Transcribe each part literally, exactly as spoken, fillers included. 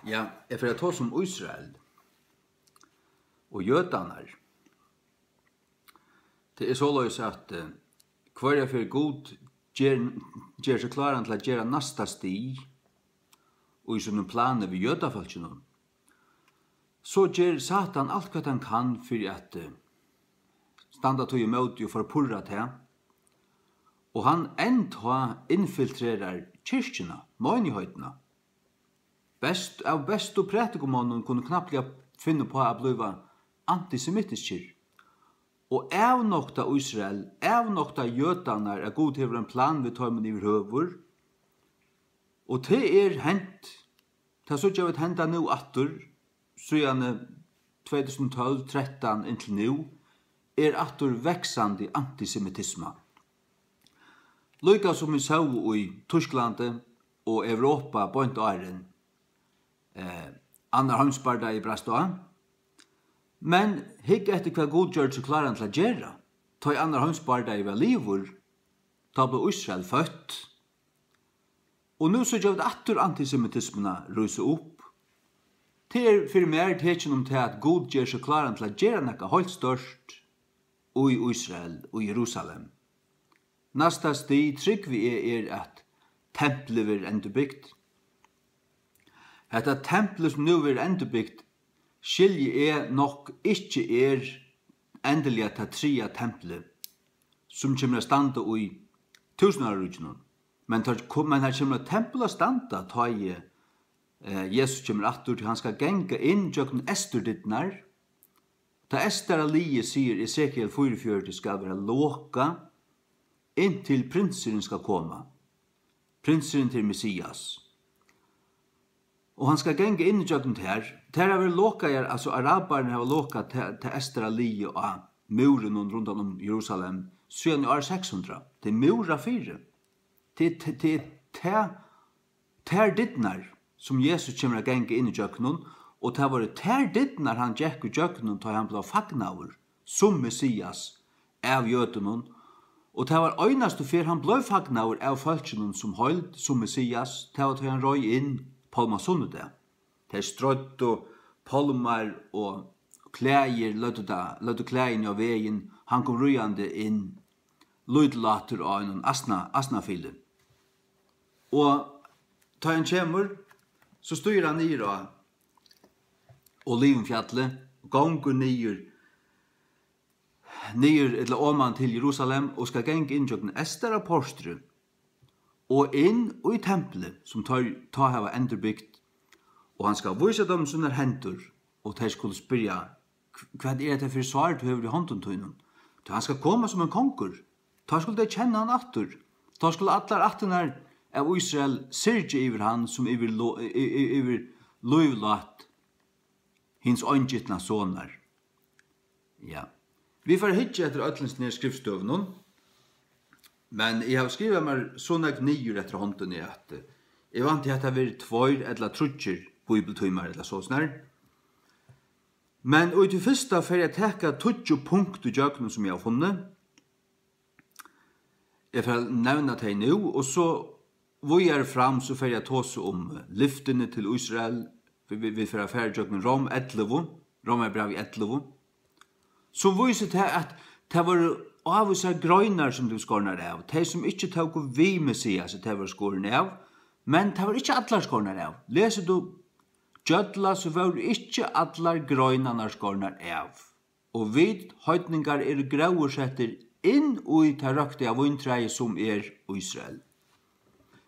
Ja, eg fari at tosa um Ísrael og jødarnar. Tað er soleiðis, at, eh, hvørja ferð Gud ger, ger seg kláran til at gera næsta stig í sínum plani við jødafólkinum, so ger Satan alt, hvat hann kann, fyri at, eh, standa tí ímóti og forpurra tað. Og hann enntá infiltrerar kirkjuna, meinigheitina. Best av bestu prædikumonnum kunnu knappliga finna upp á at blíva antisemitiskir og avnokta Ísrael, avnokta jødarnar, at Gud hevur ein plan við teimum yvirhøvur. Og tað er hent, tað síggja vit henda nú aftur, síðani tvey túsund og tólv, trettan inntil nú, er aftur vaksandi antisemitisma. Líka sum vit sóu í Týsklandi og Europa beint áðrenn, eh, annar heimsbardagi brast á. Men hygg eftir, hvat Gud gjørdi seg kláran til at gera, tá ið annar heimsbardagi var liðugur, tá bleiv Ísrael føtt. Og nú síggja vit aftur antisemitismuna rísa upp. Tað er fyri mær tekin um tað, at Gud ger seg kláran til at gera nakað heilt stórt í Ísrael og Jerusalem. Næsta stig, trúgvi eg, er, at templið verður endurbygt. Hetta templið, sum nú verður endurbygt, skilji eg nokk ikki er endiliga tað triðja templið, sum kemur at standa í túsundáraríkinum. Men tað ko-, men har kemur eitt tempul at standa, tá ið, eh, Jesus kemur aftur, tí hann skal ganga inn gjøgnum eysturdyrnar. Tað eystara liðið, sigur Esekiel fýraogfjøruti, skal vera lokað, inntil prinsurin skal koma. Prinsurin til Messias. Og hann skal ganga inn ígjøgnum tær. Tær hava verið lokaðar, altso, arabararnir hava lokað ta-, tað eystra liðið á múrinum rundan um Jerusalem síðan í ár seks hundrað. Tað er múrað fyri. Tað er, tað er, tað er tær dyrnar, sum Jesus kemur at ganga inn ígjøgnum, og tað vóru tær dyrnar, hann gekk ígjøgnum, tá hann bleiv fagnaður sum Messias av jødunum, og tað var einastu ferð, hann bleiv fagnaður av fólkinum sum heild, sum Messias, tað var, tá hann reið inn pálmasunnudag. Tey streiddu pálmar og klæðir, løgdu tað, løgdu klæðini á vegin, hann kom ríðandi inn, lítillátur á einum asna-, asnafili. Og tá hann kemur, so stígur hann niður á Olivfjallið, gongur niður, niður ella oman til Jerusalem og skal ganga inn gjøgnum eystara portrið og inn í templið, sum teir tá hava endurbygt, og hann skal vísa teimum sínar hendur, og tey skulu spyrja: "Hv-, hvat er hetta fyri sár, tú hevur í hondum tínum?" Tí hann skal koma sum ein kongur. Tá skulu tey kenna hann aftur. Tá skulu allar ættirnar av Ísrael syrgja yvir hann sum yvir lo-, y-, y-, yvir lívlát hins eingitna sonar. Ja. Vit fara at hyggja eftir øllum sum er skriftstøvunum, men eg havi skrivað mær so nógv niður eftir hondini, at, eh, eg vænti, at hetta verður tveir ella tríggir bíbliutímar ella so snar. Men í tí fyrsta fari eg at taka tíggju punkt ígjøgnum, sum eg havi funnið. Eg fari at nevna tey nú, og so víðari fram, so fari eg at tosa um, eh, lyftini til Ísrael. Vit, vit, vit fara at fara ígjøgnum Rom ellivu, Romarbrævið ellivu, sum vísir tað, at tað vóru ávísar greinar, sum blivu skornar av. Tey, sum ikki tóku við Messiasi, tey vóru skorin av, men tað vóru ikki allar skornar av. Lesur tú gjølla, so vóru ikki allar greinarnar skornar av. Og vit, heidningar, eru gróðursettir inn í tað røktiga víntræið, sum er Ísrael.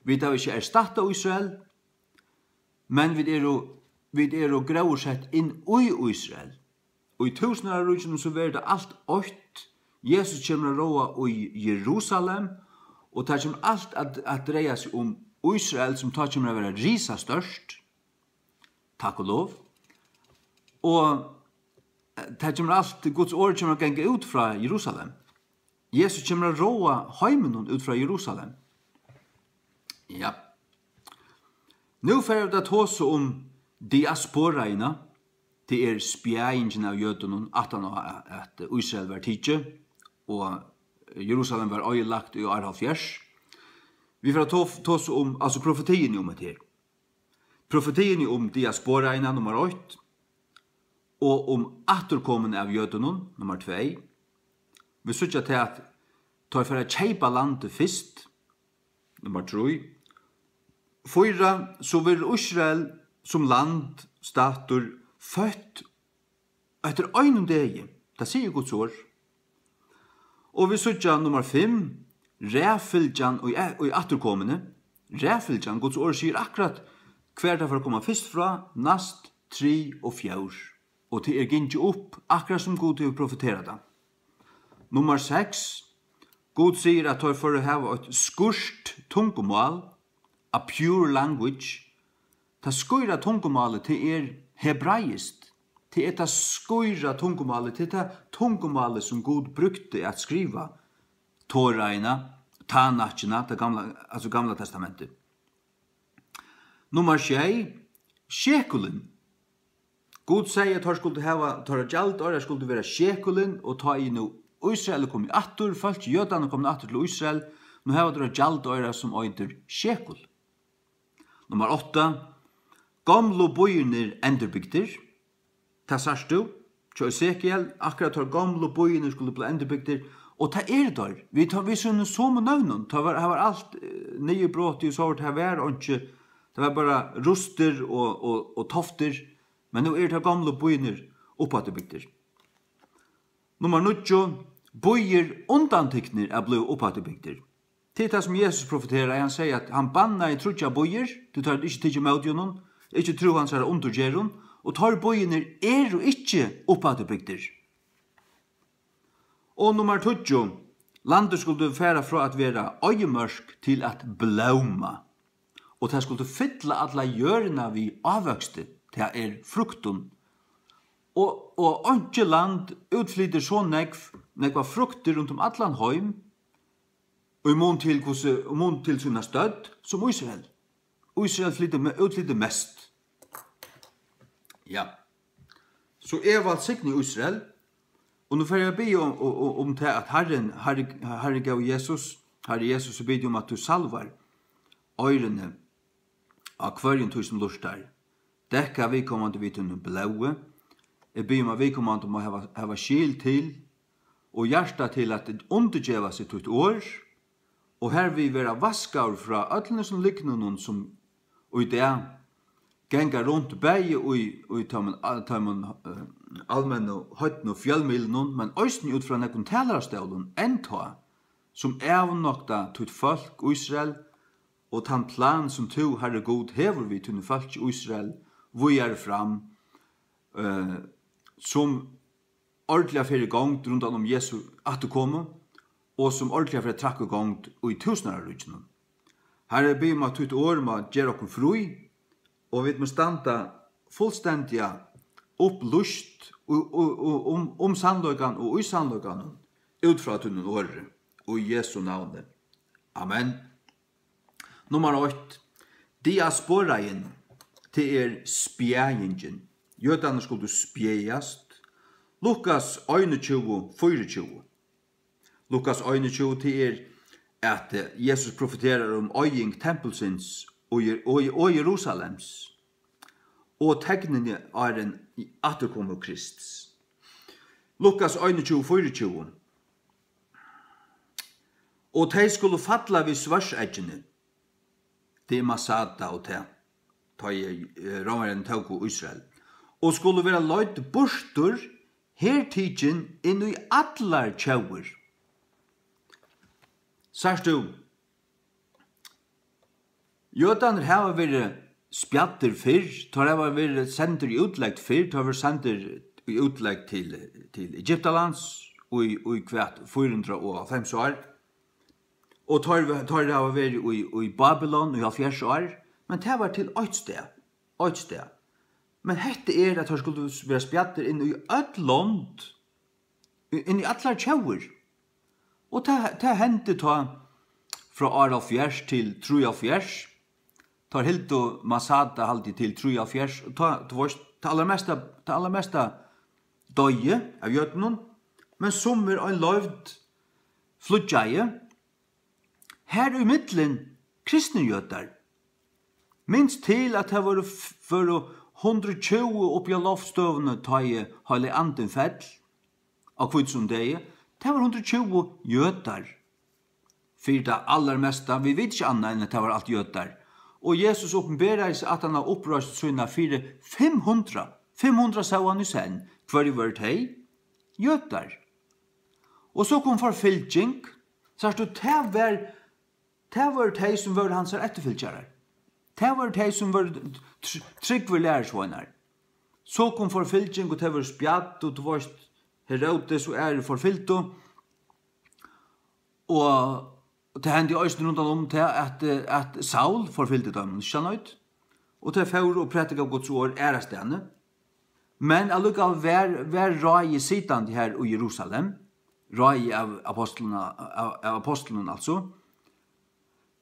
Vit hava ikki erstattað Ísrael, men vit eru, vit eru gróðursett inn í Ísrael. Og í túsundáraríkinum, so verður tað alt eitt. Jesus kemur at ráða í Jerusalem, og tað kemur alt at, at dreiga seg um Ísrael, sum tá kemur at vera risastórt. Takk og lov. Og, eh, tað kemur alt, Guds orð kemur at ganga út frá Jerusalem. Jesus kemur at ráða heiminum út frá Jerusalem. Ja. Nú fara vit at tosa um diasporaina. Tað er spjaðingin av jødunum, aftan á at Ísrael var tikið, og Jerusalem var oyðilagt í ár hálvfjerðs. Vit fara at to-, tosa um, altso, profetiini um hetta her. Profetiini um diasporaina, nummar eitt, og um afturkomuna av jødunum, nummar tvey. Vit síggja tað, at teir fara at keypa landið fyrst, nummar trý. Fýra, so verður Ísrael sum land, statur, føtt eftir einum degi. Tað sigur Guds orð. Og vit síggja nummar fimm, raðfylgjan í, í afturkomuni. Raðfylgjan, Guds orð sigur akkurát, hvar tað fer at koma fyrst frá, næst, trið og fjórða. Og tað er gingið upp, akkurát sum Gud hevur profeterað tað. Nummar seks, Gud sigur, at teir fóru at hava eitt skýrt tungumál, a pure language. Tað skýra tungumálið, tað er hebraiskt. Tað er tað skýra tungumálið, tað er tað tungumálið, sum Gud brúkti at skriva Toraina, Tanakkina, tað gamla, altso Gamla Testamentið. Nummar sjey, shekulin. Gud segði, at teir skuldu hava, teirra gjaldoyra skuldi vera shekulin, og tá ið nú Ísrael er komið aftur, fólk, jødarnir komnir aftur til Ísrael, nú hava teir eitt gjaldoyra, sum eitur shekul. Nummar átta, gomlu býirnir endurbygdir. Tað sært tú, hjá Esekiel, akkurát teir gomlu býirnir skulu blíva endurbygdir, og tað eru teir. Vit, vit síggja somu nøvnum, tað var, har var alt, eh, niðurbrotið, og so var tað, har var einki, tað var bara rustir og, og, og toftir, men nú eru teir gomlu býirnir uppafturbygdir. Nummar níggju, býir undantiknir at blíva uppafturbygdir. Tað er tað, sum Jesus profeterar. Hann segði, at hann bannaði tríggjar býir, tí teir høvdu ikki tikið ímóti honum, ikki trúð hansara undurgerðum, og teir býirnir eru ikki uppafturbygdir. Og nummar tíggju, landið skuldi fara frá at vera oyðimørk til at blóma, og tað skuldi fylla alla jørðina við ávøksti, tað er fruktum. Og, og einki land útflytur so nógv, nógvar fruktir rundt um allan heim, í mun til hvussu, í mun til sína stødd, sum Ísrael. Ísrael flytur me-, útflytur mest. Ja. So eg vælsigni Ísrael, og nú fari eg at biðja um, um, um, um tað, at Harrin, Harri, Harri góði Jesus, Harri Jesus, eg biði um, at tú salvar oyruni á hvørjum tí, sum lurtar. Dekka viðkomandi við tínum blóði. Eg biði um, at viðkomandi má hava, hava skil til og hjarta til at undirgeva seg títt orð, og hervið vera vaskaður frá øllum hesum lygnunum, sum í dag ganga runt, bæði í, í teimum, al-, teimum, eh, almennu hødnu fjølmiðlunum, men eisini út frá nógvum talarastólum, enntá, sum avnokta títt fólk Ísrael og tann plan, sum tú, Harri Gud, hevur við tínum fólki Ísrael víðari fram, eh, sum ordiliga fer í gongd rundan um Jesu afturkomu, og sum ordiliga fer at traðka í gongd í túsundáraríkinum. Harri, eg biði um, at títt orð má gera okkum frí, og vit má standa fullstendiga upplýst og, og, og, um, um sannleikan og í sannleikanum út frá tínum orði, í Jesu navni. Amen. Nummar eitt, diasporain, tað er spjaðingin. Jødarnir skuldu spjaðast. Lukas einogtjúgu, fýraogtjúgu. Lukas einogtjúgu, tað er, at, eh, Jesus profeterar um oyðing tempulsins og Jer-, og, og Jerusalems, og teknini áðrenn afturkomu Krists. Lukas einogtjúgu, fýraogtjúgu. Og tey skulu falla við svørdseggini, tað er Masada og tað, tá ið, eh, Rómverjarnir tóku Ísrael, og skulu vera leidd burtur, hertikin inn í allar tjóðir. Sært tú? Jødarnir hava verið spjaddir fyrr, teir hava verið sendir í útlegd fyrr, teir hava verið sendir í útlegd til, til Egyptalands í, í hvat, fýra hundrað og hálvfems ár. Og teir, teir hava verið í, í Babylon í hálvfjerðs ár, men tað var til eitt stað, eitt stað. Men hetta er, at teir skuldu vera spjaddir inn í øll lond, inn í allar tjóðir. Og tað, tað hendi tá frá ár hálvfjerðs til trýoghálvfjerðs. Teir hildu Masada, haldi, til trýoghálvfjerðs. Og tá, tú veist, tað allarmesta, tað allarmesta doyði av jødunum, men summir, ein loyvd, flýggjaði. Har í millum kristnir jødar. Minst til, at tað vóru, vóru hundrað og tjúgu uppi á loftstøðuni, tá ið Heilagi Andin fell á hvítusunnu degi. Tað vóru hundrað og tjúgu jødar. Fyri tað allarmesta, vit vita ikki annað enn at tað var alt jødar. Og Jesus opinberaði seg aftan á uppreisn sína fyri fimm hundrað. Fimm hundrað sóu hann í senn. Hvørji vóru tey? Jødar. Og so kom forfylging. Sært tú, tað var, tað vóru tey, sum vóru hansara eftirfylgjarar. Tað vóru tey, sum vóru tr-, trúgvir lærisveinar. So kom forfylging, og tað vóru spjadd, og tú veist, Herodes og aðrir forfylgdu. Og tað hendi eisini rundan um tað, at, eh, at Saul forfylgdi teimum, ikki sant? Og tey fóru og prædikaðu Guds orð aðrastaðni. Men allíkavæl var, var ráðið sitandi her í Jerusalem, ráðið av apostlunum, av, av apostlunum, altso.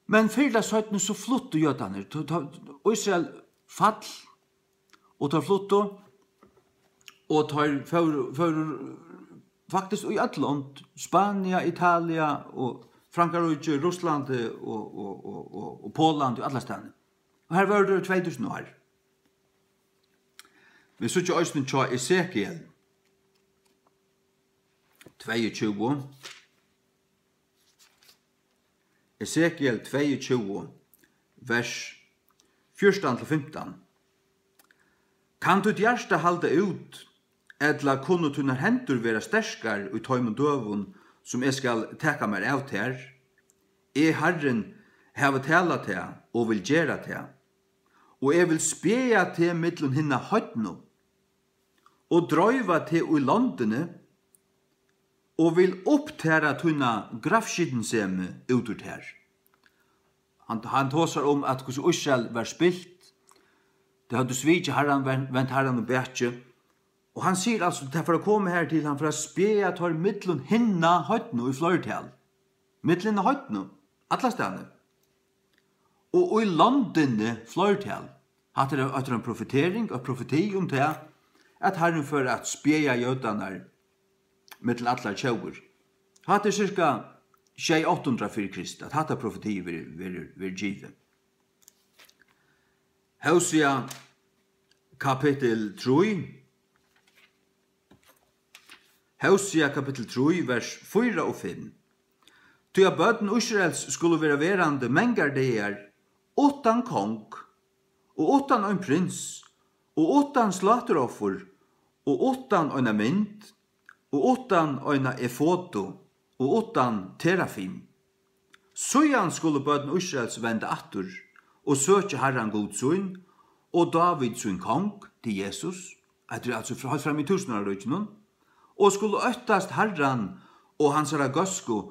Men fyrr ella seinni so fluttu jødarnir, tá, tá Ísrael fall, og teir fluttu, og teir fóru, fóru faktiskt í øll lond, Spania, Italia og Frankaríki, Russlandi og, og, og, og, og Pólandi og allastaðni. Og her vóru teir í tvey túsund ár. Vit síggja eisini hjá Esekiel tveyogtjúgu. Esekiel tveyogtjúgu, vers fjúrtan til fimtan. Kann títt hjarta halda út, ella kunnu tínar hendur vera sterkar í teimum døgum, sum eg skal taka mær av tær? Eg, Harrin, havi talað tað og vil gera tað, og eg vil spjaða teg millum hinar heidnu, og droyva teg í londini, og vil upptara tína gravskitinssemi út úr tær. Hann, hann tosar um, at hvussu Ísrael var spilt, tey høvdu svikið Harran, vent, vent Harran um bakið, og hann sigur altso, tað fer at koma her til, hann fer at spjaða teir millum hinar heidnu í fleirtal, millum hinar heidnu, allastaðni. Og í londini fleirtal. Hatta er, hatta er ein profetering, ein profeti um tað, at Harrin fer at spjaða jødarnar millum allar tjóðir. Hatta er cirka sjey átta hundrað fyri Krist, at hatta profeti verður, verður, verður givið. Hósia kapittul trý. Hósia kapittul trý, vers fýra og fimm. Tí at børn Ísraels skulu vera verandi mangar dagar uttan kong, og uttan ein prins, og uttan sláturoffur, og uttan eina mynd, og uttan eina efodu, og uttan terafim. Síðan skulu børn Ísraels venda aftur og søkja Harran Gud sín og Dávid sín kong, til Jesus, hetta er altso frá, heilt fram í túsundáraríkinum, og skulu óttast Harran og hansara góðsku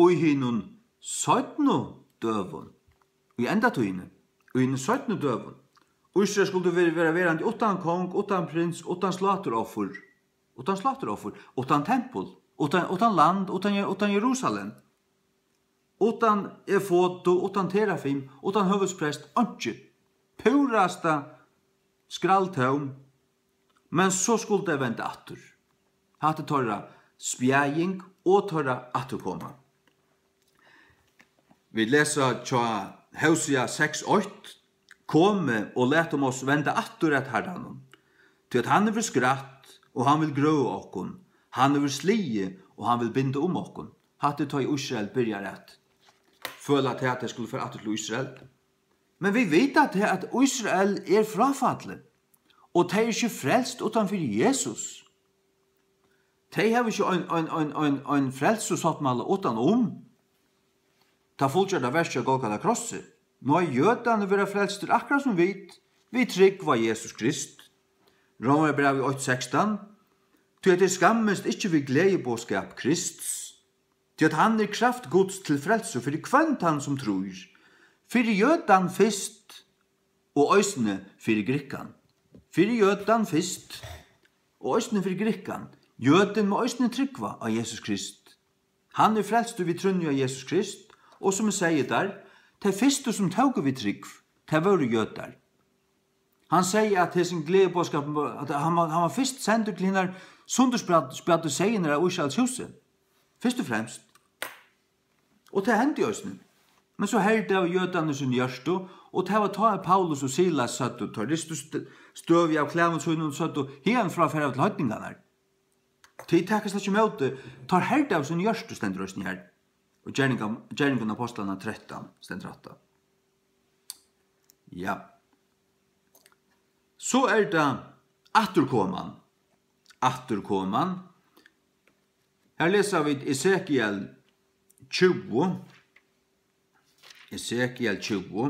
í hinum seinnu døgum, í endatíðini, í hinum seinnu døgum. Ísrael skuldi verið, vera verandi uttan kong, uttan prins, uttan sláturoffur, uttan sláturoffur, uttan tempul, uttan, uttan land, uttan, uttan Jerusalem. Uttan efodu, uttan terafim, uttan høvuðsprest, einki. Púrasta skralltóm, men so skuldu tey venda aftur. Hatta er teirra spjaðing og teirra afturkoma. Vit lesa hjá Hósia seks eitt: Komið og latum oss venda aftur at Harranum, tí at hann hevur skrætt, og hann vil grøva okkum, hann hevur sligið, og hann vil binda um okkum. Hatta er tá ið Ísrael byrjar at føla tað, at tey skulu fara aftur til Ísrael. Men vit vita tað, at Ísrael er fráfallið, og tey eru ikki frelst uttan fyri Jesus. Tey hava ikki ein, ein, ein, ein, ein frelsusáttmála uttan um. Tað fullgjørda verkið á Golgata krossi. Nei, jødarnir verða frelstir akkurát sum vit, við trúgv á Jesus Krist. Rómarbrævið eitt sekstan: Tí at eg skammist ikki við gleðiboðskap Krists, tí at hann er kraft Guds til frelsu fyri hvønn tann, sum trýr, fyri jødan fyrst, og eisini fyri grikkan. Fyri jødan fyrst, og eisini fyri grikkan. Jødin má eisini trúgva á Jesus Krist. Hann er frelstur við trúnni á Jesus Krist, og sum eg segði tær, tey fyrstu, sum tóku við trúgv, tað vóru jødar. Hann segði, at hesin gleðiboðskap, at hann var, hann var fyrst sendur til hinar sundurspjaddu seyðirnar av Ísraels húsi. Fyrst og fremst. Og tað hendi eisini. Men so herdaðu jødarnir síni hjørtu Og tað var tá, at Paulus og Silas søgdu, teir ristu st-, støvi av klæðum sínum, søgdu: Hiðani frá fara vit til heidningarnar. Tit taka slett ikki ímóti, teir herdu av sínum hjørtu, stendur eisini her. Og Gerningar-, Gerningar Apostlanna trettan, stendur hatta. Ja. So er tað afturkoman. Afturkoman. Her lesa vit Esekiel tjúgu. Esekiel tjúgu,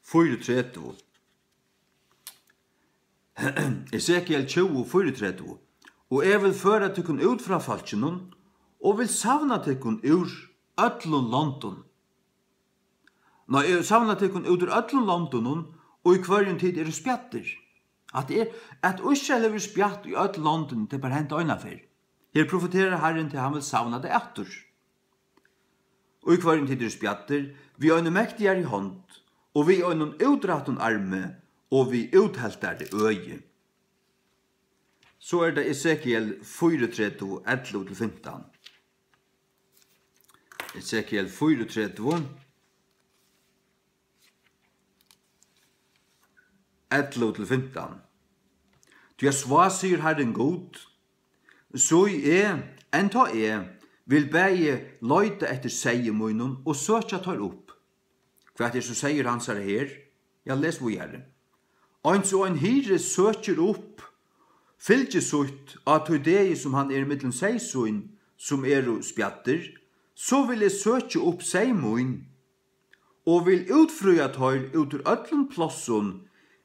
fýraogtretivu. Esekiel tjúgu, fýraogtretivu. Og eg vil føra tykkum út frá fólkinum, og vil savna tykkum úr øllum londum. Nei, eg savna tykkum út úr øllum londunum, og í hvørjum tit eru spjaddir. At er, at Ísrael hevur spjatt í øll londini, tað er bara hent eina ferð. Her profeterar Harrin, til hann vil savna tað aftur. Og í hvørjum tit eru spjaddir, við eini mektigari hond, og við einum útrættum armi, og við útheltari øði. So er tað Esekiel fýraogtretivu, ellivu til fimtan. Esekiel fýraogtretivu, ellivu til fimtan. Tí at svá sigur Harrin Gud, so eg, enntá eg, vil bæði leita eftir seyði mínum og søkja teir upp. Hvat er so seyður hansara her? Ja, les víðari. Eins og ein hirði søkir upp fylgi sítt á tí degi, sum hann er millum seyð sín, sum eru spjaddir, so vil eg søkja upp seyð mín, og vil útfríða teir út úr øllum plássum,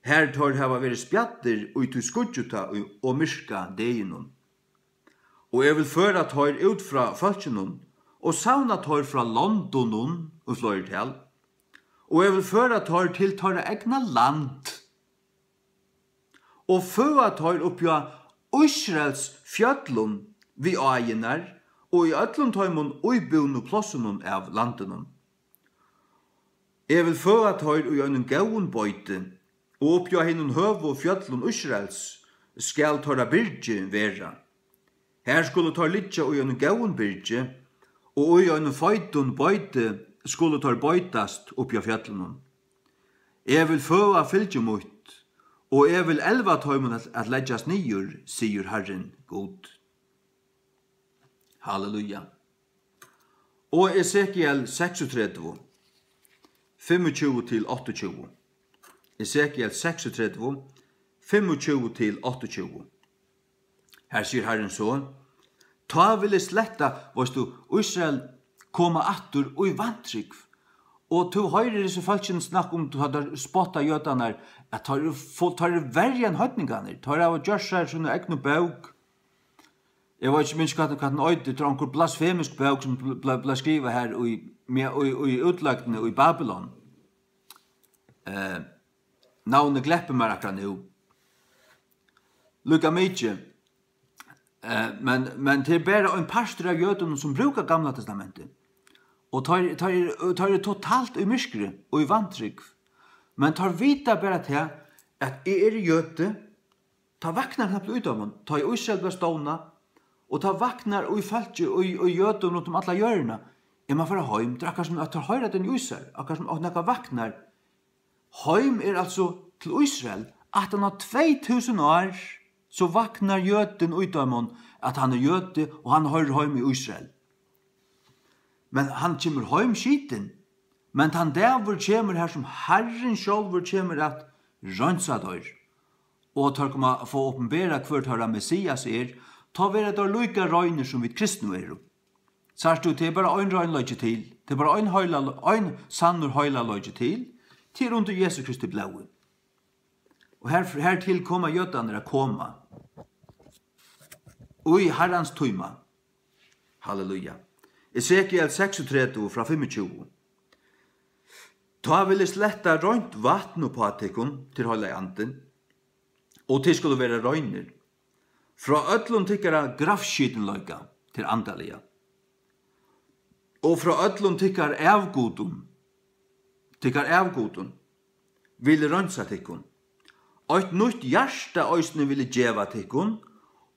har teir hava verið spjaddir í tí skýggjutta og myrka deginum. Og eg vil føra teir út frá fólkinum, og savna teir frá londunum í fleirtal, og eg vil føra teir til teirra egna land, og føða teir uppi á Ísraels fjøllum við áirnar, og í øllum teimum íbúnu plássunum av landinum. Eg vil føða teir í einum góðum beiti, og uppi á hinum høgu fjøllum Ísraels skal teirra byrgi vera. Har skulu teir liggja í einum góðum byrgi, og í einum feitum beiti skulu teir beitast uppi á fjøllunum. Eg vil føða fylgi mítt, og eg vil elva teimum at, at leggjast niður, sigur Harrin Gud. Halleluja. Og Esekiel seksogtretivu, fimmogtjúgu til áttaogtjúgu. Esekiel seksogtretivu, fimmogtjúgu til áttaogtjúgu. Her sigur Harrin so: Tá vil eg sletta, veitst tú, Ísrael koma aftur í vantrúgv. Og tú hoyrir hesi fólkini snakka um, tá teir spotta jødarnar, at teir eru fu-, teir eru verri enn heidningarnir. Teir hava gjørt sær sína egnu bók. Eg veit ikki, minst hvat, hvat hon eitur, tað er onkur blasfemisk bók, sum bl-, bl-, bleiv skrivað her í, me-, í, í útlegdini í Babylon. Eh, navnið gleppur mær akkurát nú. Líka mikið. Eh, men, men tað er bara ein partur av jødunum, sum brúka Gamla Testamentið. Og teir, teir, teir eru totalt í myrkri og í vantrúgv. Men teir vita bara tað, at eg eri jødi, tá vaknar knappt í teimum, tá ið Ísrael bleiv stovnað, og tá vaknar í fólki, í, í jødum runt um alla jørðina, eg má fara heim, tað er akkurát sum at teir hoyra tað í sær, akkurát sum at nakað vaknar. Heim er altso til Ísrael. Aftan á tvey túsund ár, so vaknar jødin í teimum, at hann er jødi, og hann hoyrir heim í Ísrael. Men hann kemur heim skitin. Men tann dagur kemur, har sum Harrin sjálvur kemur at reinsa teir, og teir koma at fáa opinberað, hvør teirra Messias er, tá verða teir líka reinir, sum vit kristnu eru. Sært tú, tað er bara ein reinleiki til. Tað er bara ein heila-, ein sannur heilagleiki til. Tað er undir Jesu Kristi blóði. Og her, hertil koma jødarnir at koma. Og í Harrans tíma. Halleluja. Esekiel seksogtretivu frá fimmogtjúgu. Tá vil eg sletta reint vatn uppá tykkum, til Heilagi Andin, og tit skulu vera reinir. Frá øllum tykkara gravskitinleika, til andaliga, og frá øllum tykkara avgudum, tykkara avgudum, vil eg reinsa tykkum. Eitt nýtt hjarta eisini vil eg geva tykkum,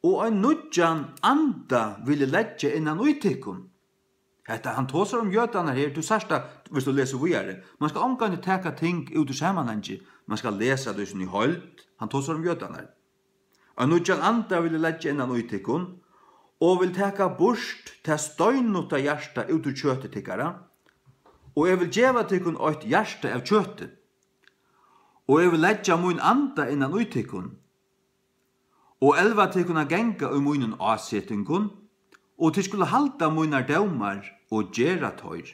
og ein nýggjan anda vil eg leggja innan í tykkum. Hetta, hann tosar um jødarnar her, tú sært tað, viss tú lesur víðari. Man skal ongantíð taka ting út úr samanhangi, man skal lesa tað í síni heild. Hann tosar um jødarnar. Ein nýggjan anda vil eg leggja innan í tykkum, og vil taka burt tað steinutta hjarta út úr kjøti tykkara, og eg vil geva tykkum eitt hjarta av kjøti, og eg vil leggja mín anda innan í tykkum, og elva tykkum at ganga í mínum ásetingum, og tit skulu halda mínar dómar og gera teir,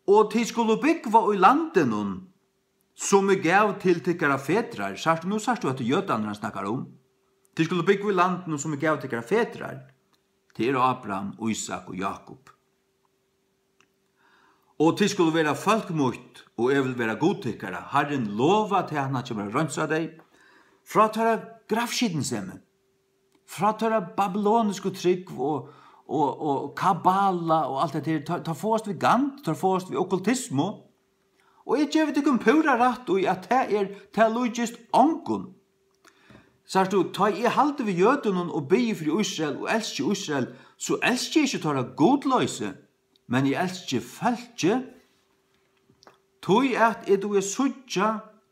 og tit skulu búgva í landinum, sum eg gav til tykkara fedrar. Sært tú, nú sært tú, at tað er jødarnar, hann snakkar um. Tit skulu búgva í landinum, sum eg gav tykkara fedrar. Tað er Abraham, Ísak og Jákup. Og tit skulu vera fólk mítt, og eg vil vera Gud tykkara. Harrin lovar tað, hann kemur at reinsa tey frá teirra gravskitinsemi, frá teirra babylonisku trúgv og, og, og kabbala og alt hetta her. Teir, teir fáast við gand, teir fáast við okkultismu. Og eg gevi tykkum púra rætt í, at tað er, tað líkist ongum. Sært tú, tá eg haldi við jødunum og biði fyri Ísrael og elski Ísrael, so elski eg ikki teirra gudloysi, men eg elski fólkið, tí at eg dugi at síggja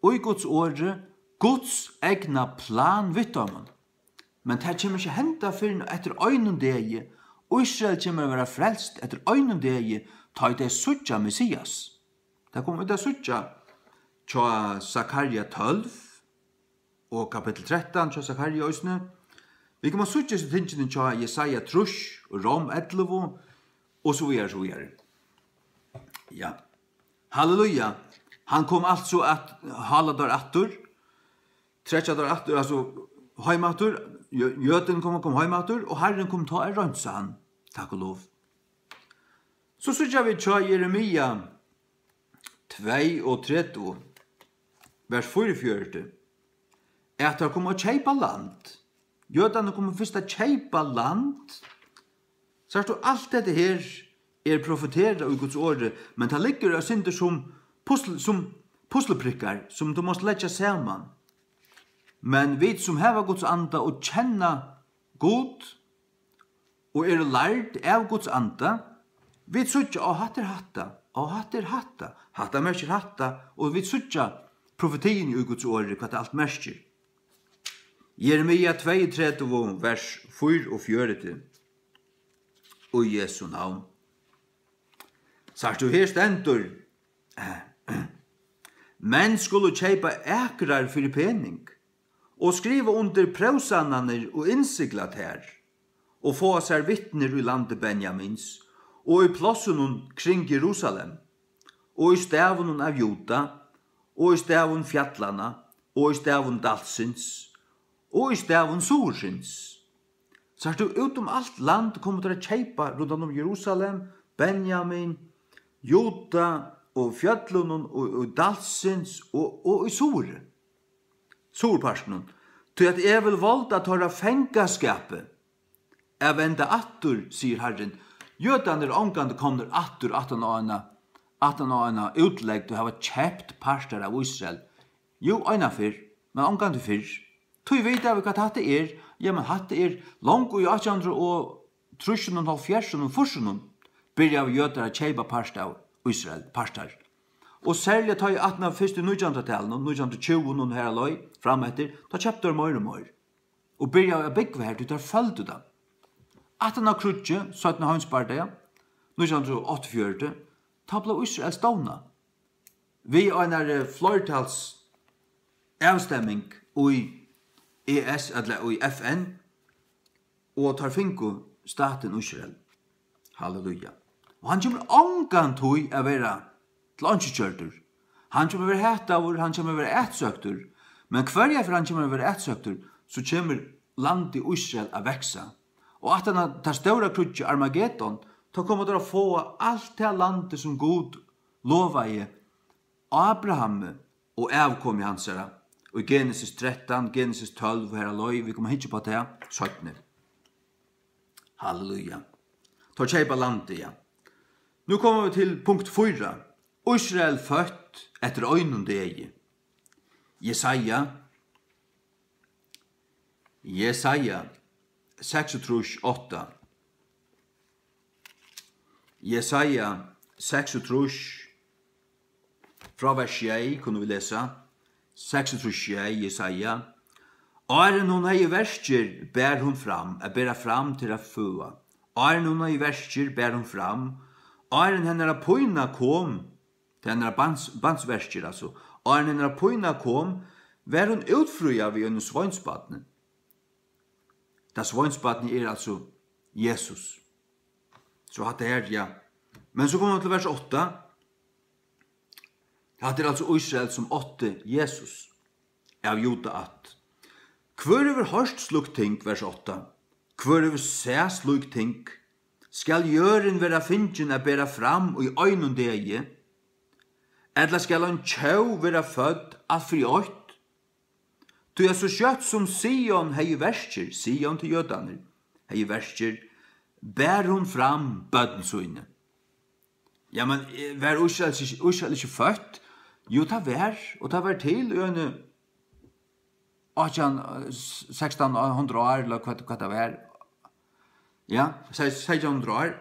í Guds orði Guds egna plan við teimum. Men tað kemur ikki at henda fyrr enn eftir einum degi. Ísrael kemur at vera frelst eftir einum degi, tá ið tey síggja Messias. Tað koma vit at síggja hjá Sakarja tólv og kapittul trettan hjá Sakarja eisini. Vit koma at síggja hesi tingini hjá Jesaja trýss og Rom ellivu og so víðari, so víðari. Ja. Halleluja. Hann kom altso at hála teir aftur, trekkja teir aftur, altso heim aftur. Jø-, jødin kom, kom heim aftur, og Harrin kom tá at reinsa hann. Takk og lov. So síggja vit hjá Jeremia tveyogtretivu, vers fýraogfjøruti, at teir koma at keypa land. Jødarnir koma fyrst at keypa land. Sært tú, alt hetta her er profeterað í Guds orði, men tað liggur eitt sindur sum pusl-, sum pusliprikkar, sum tú mást leggja saman. Men vit, sum hava Guds anda og kenna Gud, og eru lærd av Guds anda, vit síggja, á, hatta er hatta, á, hatta er hatta, hatta merkir hatta, og vit síggja profetiini í Guds orði, hvat tað alt merkir. Jeremia tveyogtretivu, vers fýraogfjøruti, í Jesu navn. Sært tú, her stendur: Menn skulu keypa akrar fyri pening, og skriva undir próvsannanir og innsigla tær, og fáa sær vitnir í landi Benjamins, og í plássunum kring Jerusalem, og í stavunum av Juda, og í stavum fjallanna, og í stavum dalsins, og í stavum suðursins. Sært tú, út um alt land komu teir at keypa rundan um Jerusalem, Benjamin, Juda og fjøllunum og, og dalsins og, og í suðuri, suðurpartinum. Tí at eg vil valda teirra fangaskapi at venda aftur, sigur Harrin. Jødarnir eru ongantíð komnir aftur aftan á eina, aftan á eina útlegd og hava keypt partar av Ísrael. Jú, einaferð, men ongantíð fyrr. Tí vita vit, hvat hatta er. Jamen, hatta er, longu í átjan hundrað og trýssunum, hálvfjerðsunum, fýrsunum byrjaðu jødar at keypa part av Ísrael, partar. Og serliga tá í aftan á fyrstu nítjanhundraðtalinum, nítjan hundrað og tjúgu og har á leið, fram eftir, tá keyptu teir meira og meira. Og byrjaðu at búgva har, tí teir føldu tað. Aftan á kríggið, seinna heimsbardaga, nítjan hundrað og áttaogfjøruti, tá bleiv Ísrael stovnað við einari fleirtals avstemming í E S, ella í F N, og teir fingu statin Ísrael. Halleluja. Og hann kemur ongantíð at vera til einki gjørdur. Hann kemur at vera hataður, hann kemur at vera atsøktur. Men hvørja ferð hann kemur at vera atsøktur, so kemur landið Ísrael at vaksa. Og aftan á tað stóra kríggið Armageddon, tá koma teir at fáa alt tað landið, sum Gud lovaði Abrahami og avkomi hansara, í Genesis trettan, Genesis tólv og har á leið, vit koma at hyggja upp á tað seinni. Halleluja. Teir keypa landið, ja. Nú koma vit til punkt fýra. Ísrael føtt eftir einum degi. Jesaja, Jesaja seksogtrýss átta. Jesaja seksogtrýss, frá vers sjey kunnu vit lesa. Seksogtrýss sjey, Jesaja. Áðrenn hon hevði verkir, bar hon fram, at bera fram til at føða. Áðrenn hon hevði verkir, bar hon fram. Áðrenn hennara pína kom, til hennara bans-, bansverkir, altso. Áðrenn hennara pína kom, var hon útfríað við einum sveinsbarni. Tað sveinsbarnið er altso Jesus. So hatta her, ja. Men so koma vit til vers átta. Hatta er altso Ísrael, sum átti Jesus av Juda ætt. Hvør hevur hoyrt slík ting, vers átta? Hvør hevur sæð slík ting? Skal jørðin vera fingin at bera fram í einum degi? Ella skal ein tjóð vera fødd alt fyri eitt? Tí at so skjótt sum Sion hevði verkir, Sion til jødarnir, hevði verkir, bar hon fram børn síni. Ja, men, eh, var Ísrael ikki, Ísrael ikki føtt? Jú, tað var, og tað var til í eini átjan, eh, s-, sekstan hundrað ár, ella hvat, hvat tað var. Ja, se-, seytjan hundrað ár.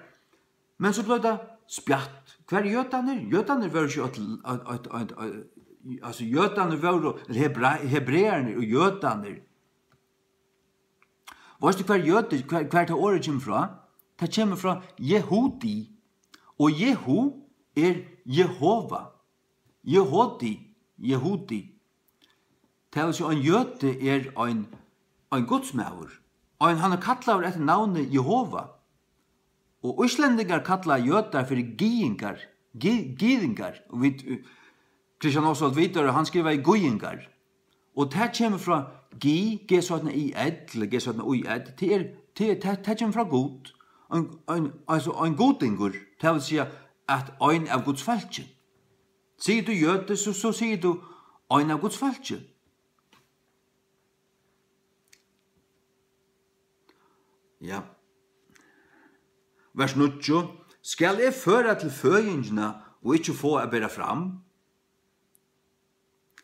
Men so bleiv tað spjatt. Hvar eru jødarnir? Jødarnir vóru ikki øll, øll, øll, øll, øll, altso, jødarnir vóru, ella hebra-, hebrearnir og jødarnir. Veitst tú, hvar jødi-, hvar, hvar tað orðið kemur frá? Tað kemur frá Jehudi, og Jehu er Jehova. Jehudi, Jehudi. Tað vil siga, ein jødi er ein, ein gudsmaður. Ein, hann er kallaður eftir navni Jehova. Og íslendingar kalla jødar fyri gyðingar, gy-, gyðingar. Og vit, eh, Christian Oswald Widerøe, hann skrivaði gýðingar. Og tað kemur frá gy, G seinna I L, G seinna I L. Tað er, tað, tað, tað kemur frá Gud. Ein, ein, altso, ein gudingur, tað vil siga, at ein av Guds fólki. Sigur tú jødi, so, so sigur tú ein av Guds fólki. Ja. Vers níggju. Skal eg føra til føðingina og ikki fáa at bera fram?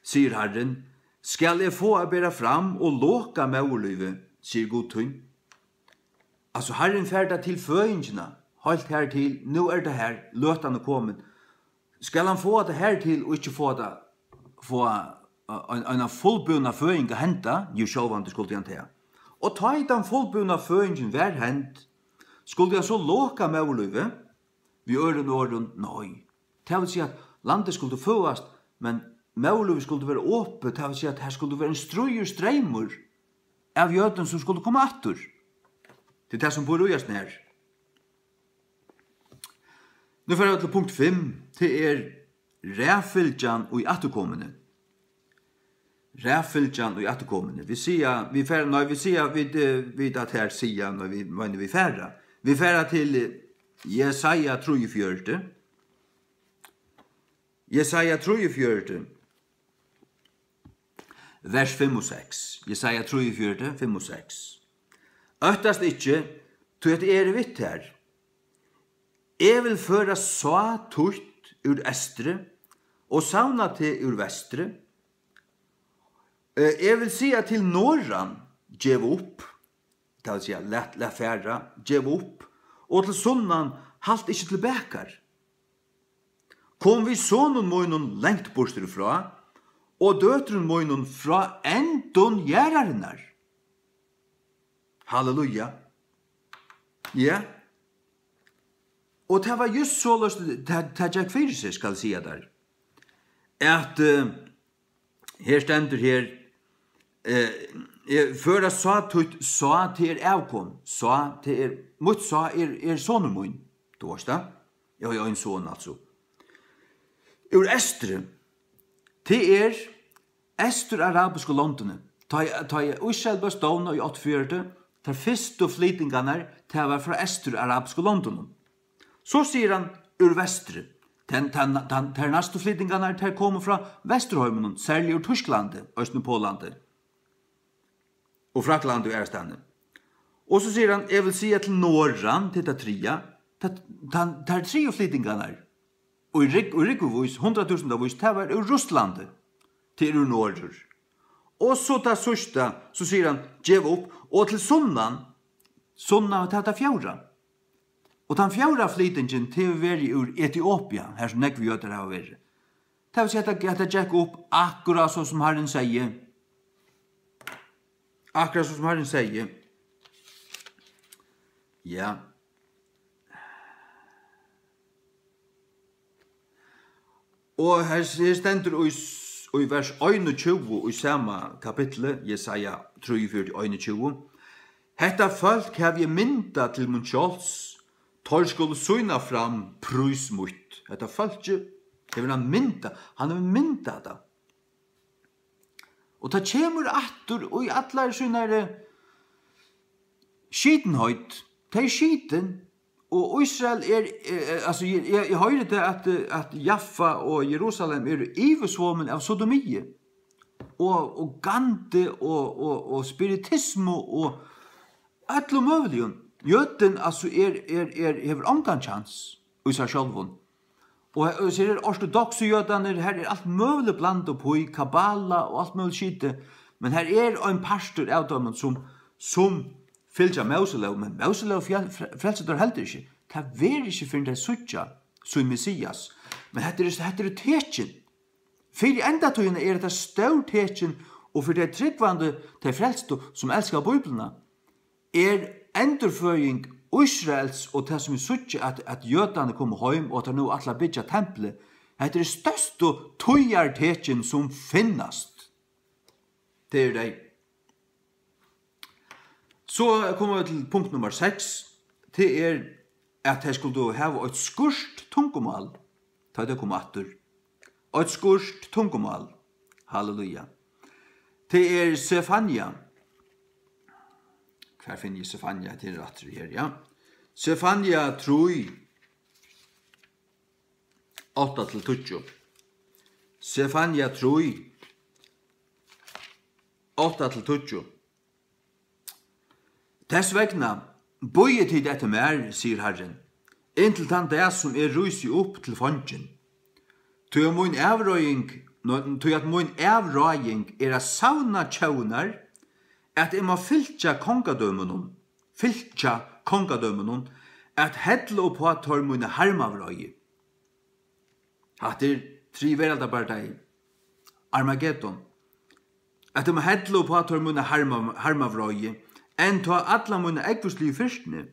Sigur Harrin. Skal eg fáa at bera fram og loka móðurlívið, sigur Gud tín. Altso, Harrin fær tað til føðingina, heilt hertil, nú er tað her, løtan er komin. Skal hann fáa tað hertil og ikki fáa tað, fáa, eh, ein, eina fullbúna føðing at henda? Jú, sjálvandi skuldi hann tað. Og tá ið tann fullbúna føðingin var hend, skuldi hann so loka móðurlívið? Við øðrum orðum, nei. Tað vil siga, at landið skuldi føðast, men móðurlívið skuldi vera opið, tað vil siga, at har skuldi vera ein stríður streymur av jødum, sum skuldi koma aftur. Tað er tað, sum býr í hasum her. Nú fara vit til punkt fimm, tað er raðfylgjan í afturkomuni. Raðfylgjan í afturkomuni. Vit siga, vit fara, nei, vit siga, vit, eh, vit at her siga, nei, vit, meina vit fara. Vit fara til, eh, Jesaja trýogfjøruti. Jesaja trýogfjøruti. Vers fimm og seks. Jesaja trýogfjøruti, fimm og seks. Óttast ikki, tí at eg eri við tær. Eg vil føra sáð títt úr eystri og savna teg úr vestri. Eh, eg vil siga til norðan, gev upp, tað vil siga, lat, lat fara, gev upp, og til sunnan, halt ikki til bakar. Kom við sonum mínum langt burtur frá, og døtrum mínum frá endum jarðarinnar. Halleluja. Ja. Og tað var júst soleiðis, tað, tað gekk fyri seg, skal eg siga tær. At, eh, her stendur her, eh, eh, føra sáð títt, sáð, tað er avkom, sáð, tað er, mítt sáð er, er sonur mín, tú veitst tað? Eg havi ein son, altso. Úr eystri, tað er eysturarabisku londini. Tá ið, tá ið Ísrael bleiv stovnað í áttaogfjøruti, tær fyrstu flytingarnar, tað var frá eysturarabisku londunum. So sigur hann úr vestri. Tær, tær, tær, tær næstu flytingarnar, tær komu frá Vesturheiminum, serliga úr Týsklandi, eisini Póllandi og Fraklandi og aðrastaðni. Og so sigur hann, eg vil siga til norðan, til tað triðja, tað, tað, tær triðju flytingarnar, og í rúgv-, og rúgvuvís, hundraðtúsundavís, tað var úr Russlandi, tað er úr norður. Og so tað síðsta, so sigur hann, gev upp, og til sunnan, sunnan, tað er tað fjórða. Og tann fjórða flytingin, tað hevur verið úr Etiopia, har sum nógvir jødar hava verið. Tað vil siga, at hetta, hetta gekk upp akkurát so, sum Harrin segði. Akkurát so, sum Harrin segði. Ja. Og her, her stendur í, s-, í vers einogtjúgu í sama kapitli, Jesaja trýogfjøruti, einogtjúgu: "Hetta fólk havi eg myndað til mín sjálvs, teir skulu sýna fram prís mítt." Hetta fólkið hevur hann myndað, hann hevur myndað tað. Og tað kemur aftur í allari sínari skitinheit. Tey eru skitin, og Ísrael er, eh, eh, altso, eg, eg, eg hoyri tað, at, eh, at Jaffa og Jerusalem eru yvirsvomin av sodomi og, og gandi og, og, og spiritismu og øllum møguligum. Jødin, altso, er, er, er, hevur ongan kjans í sær sjálvum. Og, og so eru ortodoksu jødarnir, her er alt møguligt blandað upp í, kabbala og alt møguligt skitið. Men her er ein partur av teimum, sum, sum fylgja Móselóg, men Móselóg fjel-, fre-, frelsir teir heldur ikki. Tað verður ikki, fyrr enn tey síggja sín Messias. Men hetta er, hetta eru tekin. Fyri endatíðina er hetta stór tekin, og fyri tey trúgvandi, tey frelstu, sum elska Bíbliuna, er endurføðing Ísraels og tað, sum vit síggja, at, at jødarnir koma heim og at teir nú ætla at byggja templið, hetta er størstu tíðartekin, sum finnast. Tað eru tey. So koma vit til punkt nummar seks. Tað er, at tey skuldu hava eitt skýrt tungumál, tá tey koma aftur. Eitt skýrt tungumál. Halleluja. Tað er Sefania. Hvar finni eg Sefania? Tað er aftur her, ja. Sefania trý, átta til tíggju. Sefania trý, átta til tíggju. Tess vegna bíðið tit eftir mær, sigur Harrin, inntil tann dag, sum eg rísi upp til fongin. Tí at mín avráðing, tí at mín avráðing er at savna tjóðirnar, at eg má fylgja kongadømunum, fylgja kongadømunum, at hella upp á teir mína harmavráði. Hatta er triði veraldarbardagi, Armageddon. At eg má hella upp á teir mína harma-, harmavráði, enn tá alla mína ógvusligu fyrstni,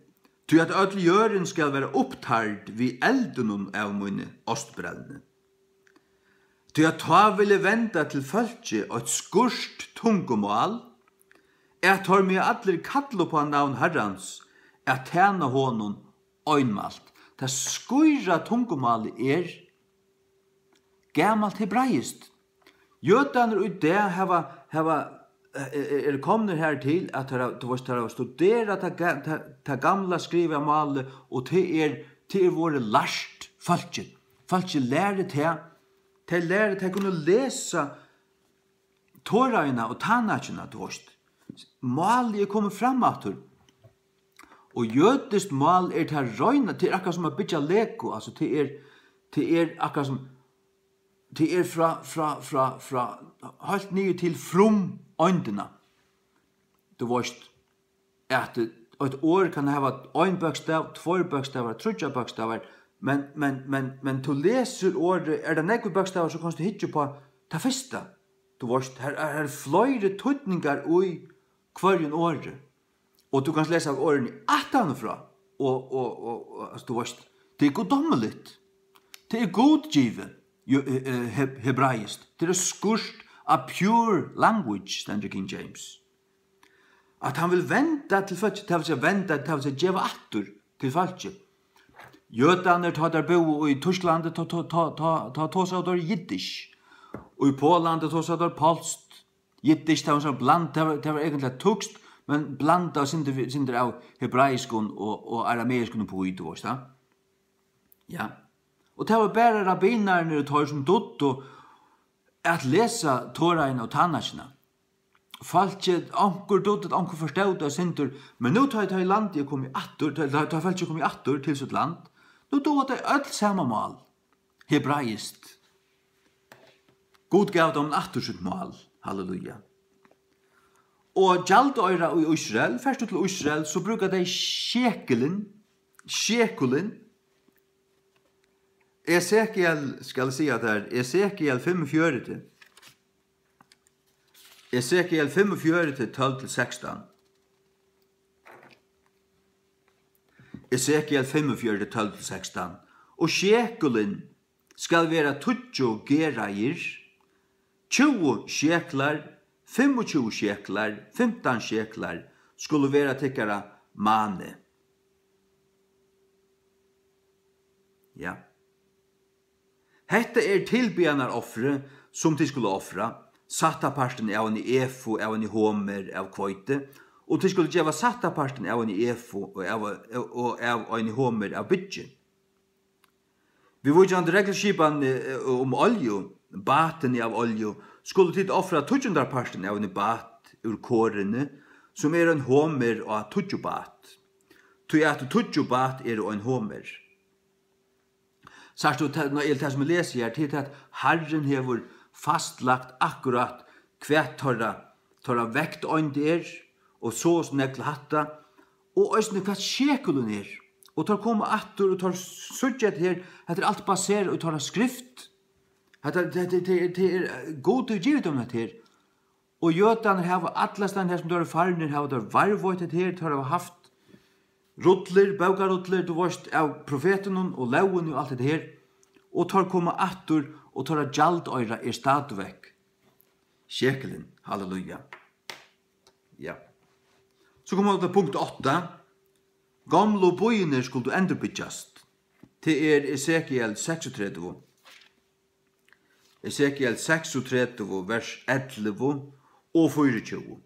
tí at øll jørðin skal vera upptard við eldinum av míni ástbrelni. Tí at tá vil eg venda til fólkið eitt skýrt tungumál, at teir meg allir kalla upp á navn Harrans, at tæna honum einmælt. Tað skýra tungumálið er gamalt hebraiskt. Jødarnir í dag hava, hava, eh, eh, eru komnir har til, at teir hava, tú veist, teir hava studerað tað ga-, tað, tað gamla skrivaða málið, og tað er, tað er vorðið lært fólki. Fólki lærir tað, tey lærir, tey kunnu lesa Toraina og Tanakina, tú veist. Málið er komið fram aftur. Og jødiskt mál er tað reina, tað er akkurát sum at byggja Lego, altso, tað er, tað er akkurát sum, tað er frá, frá, frá, frá heilt niður til frumeindina. Tú veist, at eitt orð kann hava ein bókstav, tveir bókstavar, tríggjar bókstavar, men, men, men, men tú lesur orðið, er tað nógvir bókstavar, so kanst tú hyggja upp á tað fyrsta. Tú veist, her, her eru fleiri týdningar í hvørjum orði. Og tú kanst lesa orðini aftaná frá, og, og, og, og, altso, tú veist, tað er guddómligt. Tað er gudgivið, jú, eh, eh, heb-, hebraiskt. Tað er skýrt, a pure language, stendur King James. At hann vil venda til fólkið, tað vil siga venda, tað vil siga geva aftur til fólkið. Jødarnir, tá teir búðu í Týsklandi, tá, tá, tá, tá, tá tosaðu teir jiddisch. Og í Póllandi tosaðu teir pólskt. Jiddisch, tað var so bland-, tað var, tað var eigentliga týskt, men blandað sindur, sindur av hebraiskum og, og arameiskum uppí, tú veist, ja. Ja. Og tað var bara rabbinarnir og teir, sum dugdu at lesa Toraina og Tanakina. Fólkið, onkur dugdi, onkur forstóð tað sindur, men nú, tá, tá ið landið er komið aftur, tá, tá, tá fólkið er komið aftur til sítt land, nú duga tey øll sama mál, hebraiskt. Gud gav teimum aftur sítt mál. Halleluja. Og gjaldoyra í Ísrael, fert tú til Ísrael, so brúka tey shekelin, Sjekulin. Esekiel, skal eg siga tær, Esekiel fimmogfjøruti. Esekiel fimmogfjøruti, tólv til sekstan. Esekiel fimmogfjøruti, tólv til sekstan. Og sjekulin skal vera tíggju gerðir, tjúgu sjeklar, fimmogtjúgu sjeklar, fimtan sjeklar skulu vera tykkara mani. Ja. Hetta er tilbiðanaroffrið, sum tit skulu ofra, sættapartin av eini efu, av eini homer av hveiti, og tit skulu geva sættapartin av eini efu og av, og av eini homer av byggi. Viðvíkjandi regluskipan, eh, um olju, batini av olju, skulu tit ofra tíggjundarpartin av eini bat úr korini, sum er ein homer á tíggju bat, tí at tíggju bat eru ein homer. Sært tú, tað, ná, tað sum eg lesi her, til at Harrin hevur fastlagt akkurát, hvat teirra, teirra vekteind er, og so og so nógv til hatta, og eisini hvat sjekulin er. Og teir koma aftur, og teir síggja hetta her, hetta er alt baserað í teirra skrift. Hetta, tað, tað, tað, tað er, Gud hevur givið teimum hetta her. Og jødarnir hava allastaðni, har sum teir eru farnir, hava teir varðveitt hetta her, teir hava havt rullir, bókarullir, tú veist, av profetunum og lógini og alt hetta her. Og teir koma aftur, og teirra gjaldoyra er stadigvekk sjekulin. Halleluja. Ja. So koma vit til punkt átta. Gomlu býirnir skuldu endurbyggjast. Tað er Esekiel seksogtretivu. Esekiel seksogtretivu, vers ellivu og fýraogtjúgu.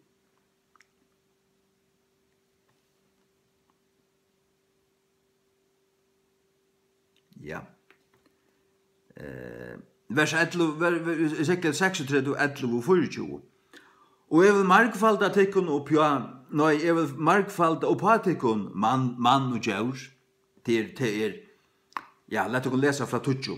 Ja. Eh, vers ellivu, ver-, ver-, Esekiel seksogtretivu, ellivu og fýraogtjúgu. Og eg vil margfalda tykkum uppi á, nei, eg vil margfalda uppá tykkum mann, mann og djór. Tað er, tað er, ja, lat okkum lesa frá tíggju.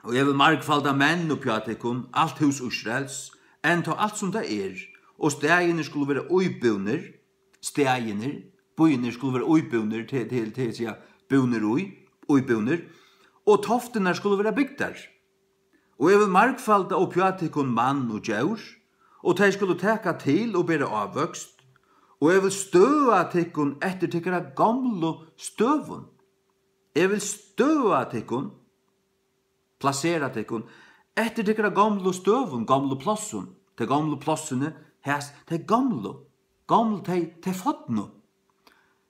Og eg vil margfalda menn uppi á tykkum, alt hús Ísraels, enn tá alt sum tað er, og staðirnir skulu vera íbúnir, staðirnir, býirnir skulu vera íbúnir, til, til, til, siga, búnir í, íbúnir, og toftirnar skulu vera bygdar. Og eg vil margfalda uppi á tykkum mann og djór, og tey skulu taka til og bera ávøkst, og eg vil støða tykkum eftir tykkara gomlu støðum. Eg vil støða tykkum, plasera tykkum eftir tykkara gomlu støðum, gomlu plássum, tey gomlu plássini, has, tey gomlu, gomlu, tey, tey fornu.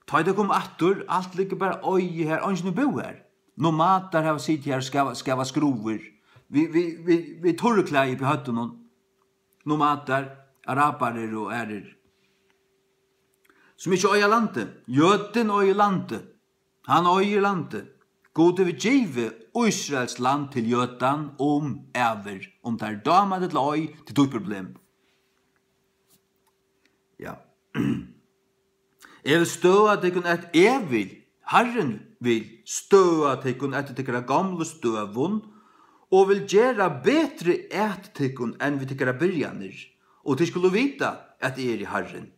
Tá ið tey koma aftur, alt liggur bara oyði har, eingin hevur búð har. Nomadar hava sitið har og skava, skava skrúvur, við, við, við, við turriklæði uppi í høvdinum. Nomadar, arabarar og aðrir, sum ikki eiga landið. Jødin eigur landið. Hann eigur landið. Gud hevur givið Ísraels land til jødan um ævir, um tær dámar tað ella ei, tað er títt problem. Ja. Eg vil støða tykkum at, eg vil, Harrin vil støða tykkum eftir tykkara gomlu støðum, og vil gera betri at tykkum enn við tykkara byrjanir, og tit skulu vita, at eg eri Harrin.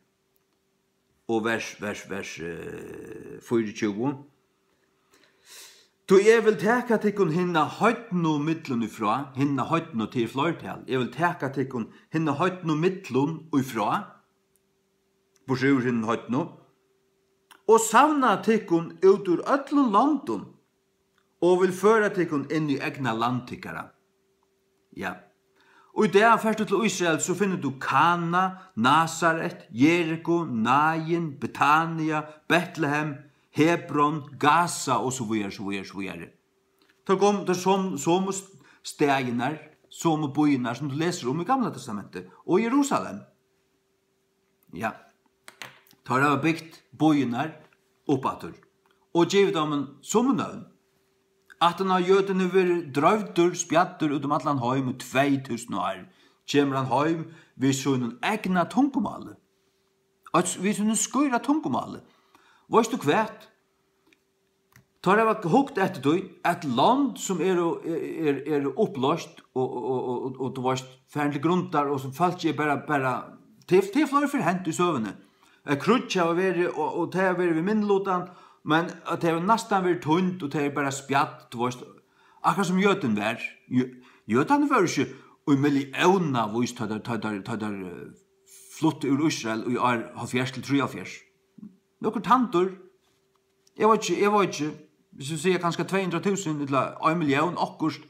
Og vers, vers, vers, eh, fýraogtjúgu. Tí eg vil taka tykkum hinna heidnu millum í frá, hinna heidnu, til fleirtal. Eg vil taka tykkum hinna heidnu millum í frá, burtur úr hinum heidnu, og savna tykkum út úr øllum londum, og vil føra tykkum inn í egna land tykkara. Ja. Og í dag fert tú til Ísrael, so finnur tú Kana, Nasaret, Jeriko, Nain, Betania, Betlehem, Hebron, Gaza og so víðari, so víðari, so víðari. Teir kom, teir som, somu st-, staðirnar, somu býirnar, sum tú lesur um í Gamla Testamenti, og Jerusalem. Ja. Teir hava bygt býirnar upp aftur og givið teimum somu nøvn. Aftan á jødin hevur verið droyvdur, spjaddur út um allan heim í tvey túsund ár, kemur hann heim við sínum egna tungumáli. Eitt, við sínum skýra tungumáli. Veitst tú hvat? Teir hava hugt eftir tí, at lond sum eru, er, eru upployst og, og, og, og, og, tú veist, farin til grundar, og sum fólk er bara, bara, til, til fleiri ferð hent í søguni, at kríggj hava verið, og, og tey hava verið við minnilutan, Men at tey hava næstan verið týnd, og tey eru bara spjadd, tú veist, akkurát sum jødin var. Jø-, jødarnir vóru ikki í milliónavís, tá teir, tá teir, tá teir, eh, fluttu úr Ísrael í ár hálvfjerðs til trýoghálvfjerðs. Nøkur tandur, eg veit ikki, eg veit ikki, viss vit siga kanska tvey hundrað túsund ella ein millión, okkurt.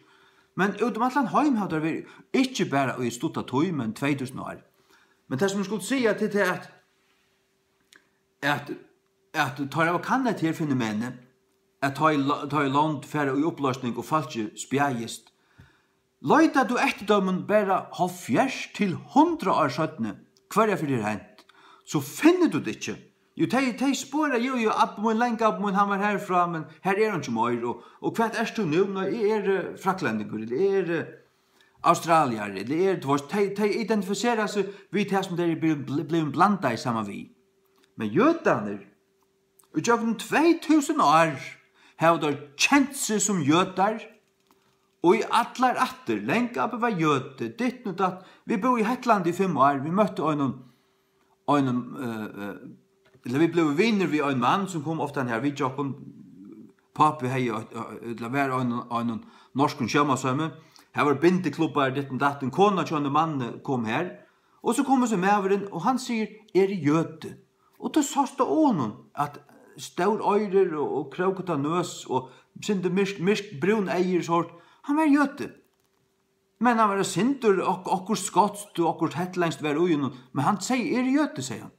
Men út um allan heim hava teir verið, ikki bara í stutta tíð, men tvey túsund ár. Men tað, sum eg skuldi siga, til tað, at at, at teir hava kannað hetta her fenomenið, at tá ið lo-, tá ið lond fara í upploysning og fólkið spjaðist, leitar tú eftir teimum bara hálvfjerðs til hundrað ár seinni, hvørja ferð tað er hent, so finnur tú tað ikki. Jú, tey, tey spora, jú, jú, abbi mín, langabbi mín, hann var herfrá, men her er hann ikki meir, og, og hvat ert tú nú? Nei, eg eri, eh, fraklendingur, ella eg eri, eh, australiari, ella eg eri, tú veist, tey, tey identifisera seg við tað, sum tey eru blivin, blivin blandað saman við. Men jødarnir, í gjøgnum tvey túsund ár, hava teir kent seg sum jødar, og í allar ættir, langabbi var jødi, ditten og datt. Vit búðu í Hetlandi í fimm ár, vit møttu einum, einum, eh, eh, ella vit blivu vinir við ein mann, sum kom ofta her við okkum. Pápi hevði eitt, eh, ella var ein, einum norskum sjómansheiminum. Har var bindiklubbar, ditten og datten. Kona hjá einum manni kom her, og so kom so maðurin, og hann sigur: "Eg eri jødi." Og tú sást á honum, at stór oyru og, og krókótta nøs og sindur myrk, myrk brún eygu, sort. Hann var jødi. Men hann var eitt sindur ok-, okkurt skotskt og okkurt hetlendst var í honum. Men hann segði: "Eg eri jødi", segði hann.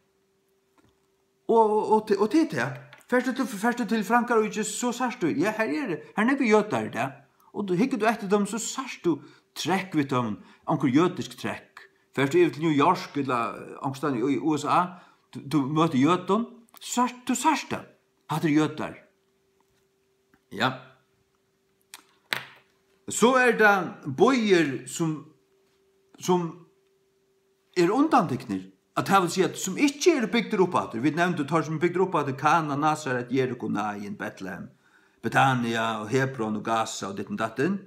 Og, og, og, til, og til tað. Fert tú til, fert tú til Frankaríki, so sært tú, ja, her er, her er nógvir jødar í dag. Og tú, hyggur tú eftir teimum, so sært tú trekk við teimum, onkur jødisk trekk. Fert tú yvir til New York ella onkustaðni í U S A, tú, tú møtir jødum, so sært, tú sært tað. Hatta eru jødar. Ja. So er tað býir, sum, sum eru undantiknir, at tað vil siga, sum ikki eru bygdir upp aftur. Vit nevndu teir, sum eru bygdir upp aftur: Kana, Nasaret, Jeriko, Nain, Betlehem, Betania og Hebron og Gaza og ditten datten.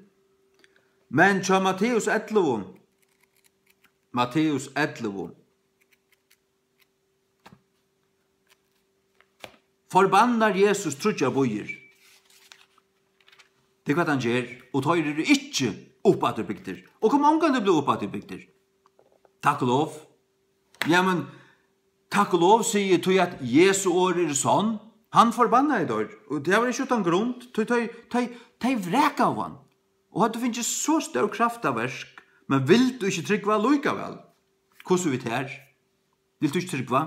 Men hjá Matteus ellivu, Matteus ellivu, forbannar Jesus tríggjar býir. Tað er hvat hann ger, og teir eru ikki uppafturbygdir, og koma ongantíð blíva uppafturbygdir. Takk og lov. Ja, men takk og lov, sigi eg, tí at Jesu orð eru sonn. Hann forbannaði teir, og tað var ikki uttan grund, tí tey, tey, tey vrakaðu hann, og høvdu fingið so stór kraftaverk, men vildu ikki trúgva allíkavæl. Hvussu við tær? Vilt tú ikki trúgva?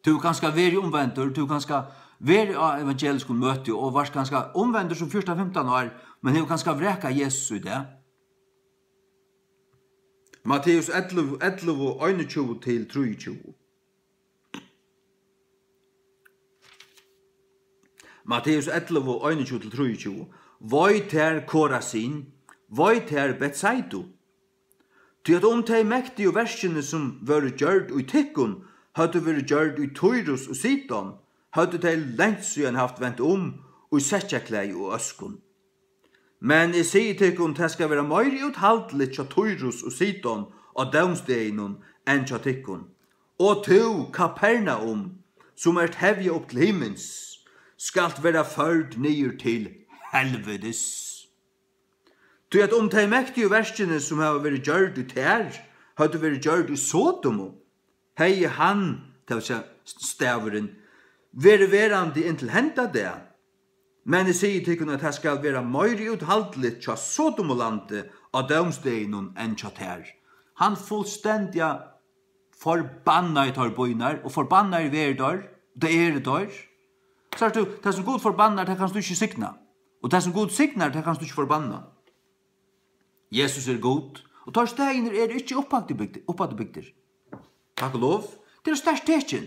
Tú hevur kanska verið umvendur, tú hevur kanska verið á evangeliskum møti og vart kanska umvendur sum fjúrtan fimtan ár, men hevur kanska vrakað Jesus í dag. Matteus ellivu, ellivu, einogtjúgu til trýogtjúgu. Matteus ellivu, einogtjúgu til trýogtjúgu. Vei tær, Korasin, vei tær, Betsaidu. Tí at um tey mektigu verkini, sum vóru gjørd í tykkum, høvdu verið gjørd í Týrus og Sidon, høvdu tey langt síðan havt vent um í sekkjaklæði og øskum. Men eg sigi tykkum, tað skal vera meira úthaldiligt hjá Týrus og Sidon á dómsdeginum enn hjá tykkum. Og tú, Kapernaum, sum ert hevjað upp til himins, skalt vera førd niður til helvitis. Tí at um tey mektigu verkini, sum hava verið gjørd í tær, høvdu verið gjørd í Sodomu, hevði hann, tað vil siga staðurin, verið verandi inntil henda dag. Men eg sigi tykkum, at tað skal vera meira úthaldiligt hjá Sodomulandi á dómsdeginum enn hjá tær. Hann fullstendiga forbannaði teir býirnar, og forbannaðir verða teir, tað eru teir. Sært tú, tað sum Gud forbannar, tað kanst tú ikki signa. Og tað sum Gud signar, tað kanst tú ikki forbanna. Jesus er Gud, og teir staðirnir eru ikki uppafturbygdir, uppafturbygdir. Takk og lov. Tað er sterkt tekin.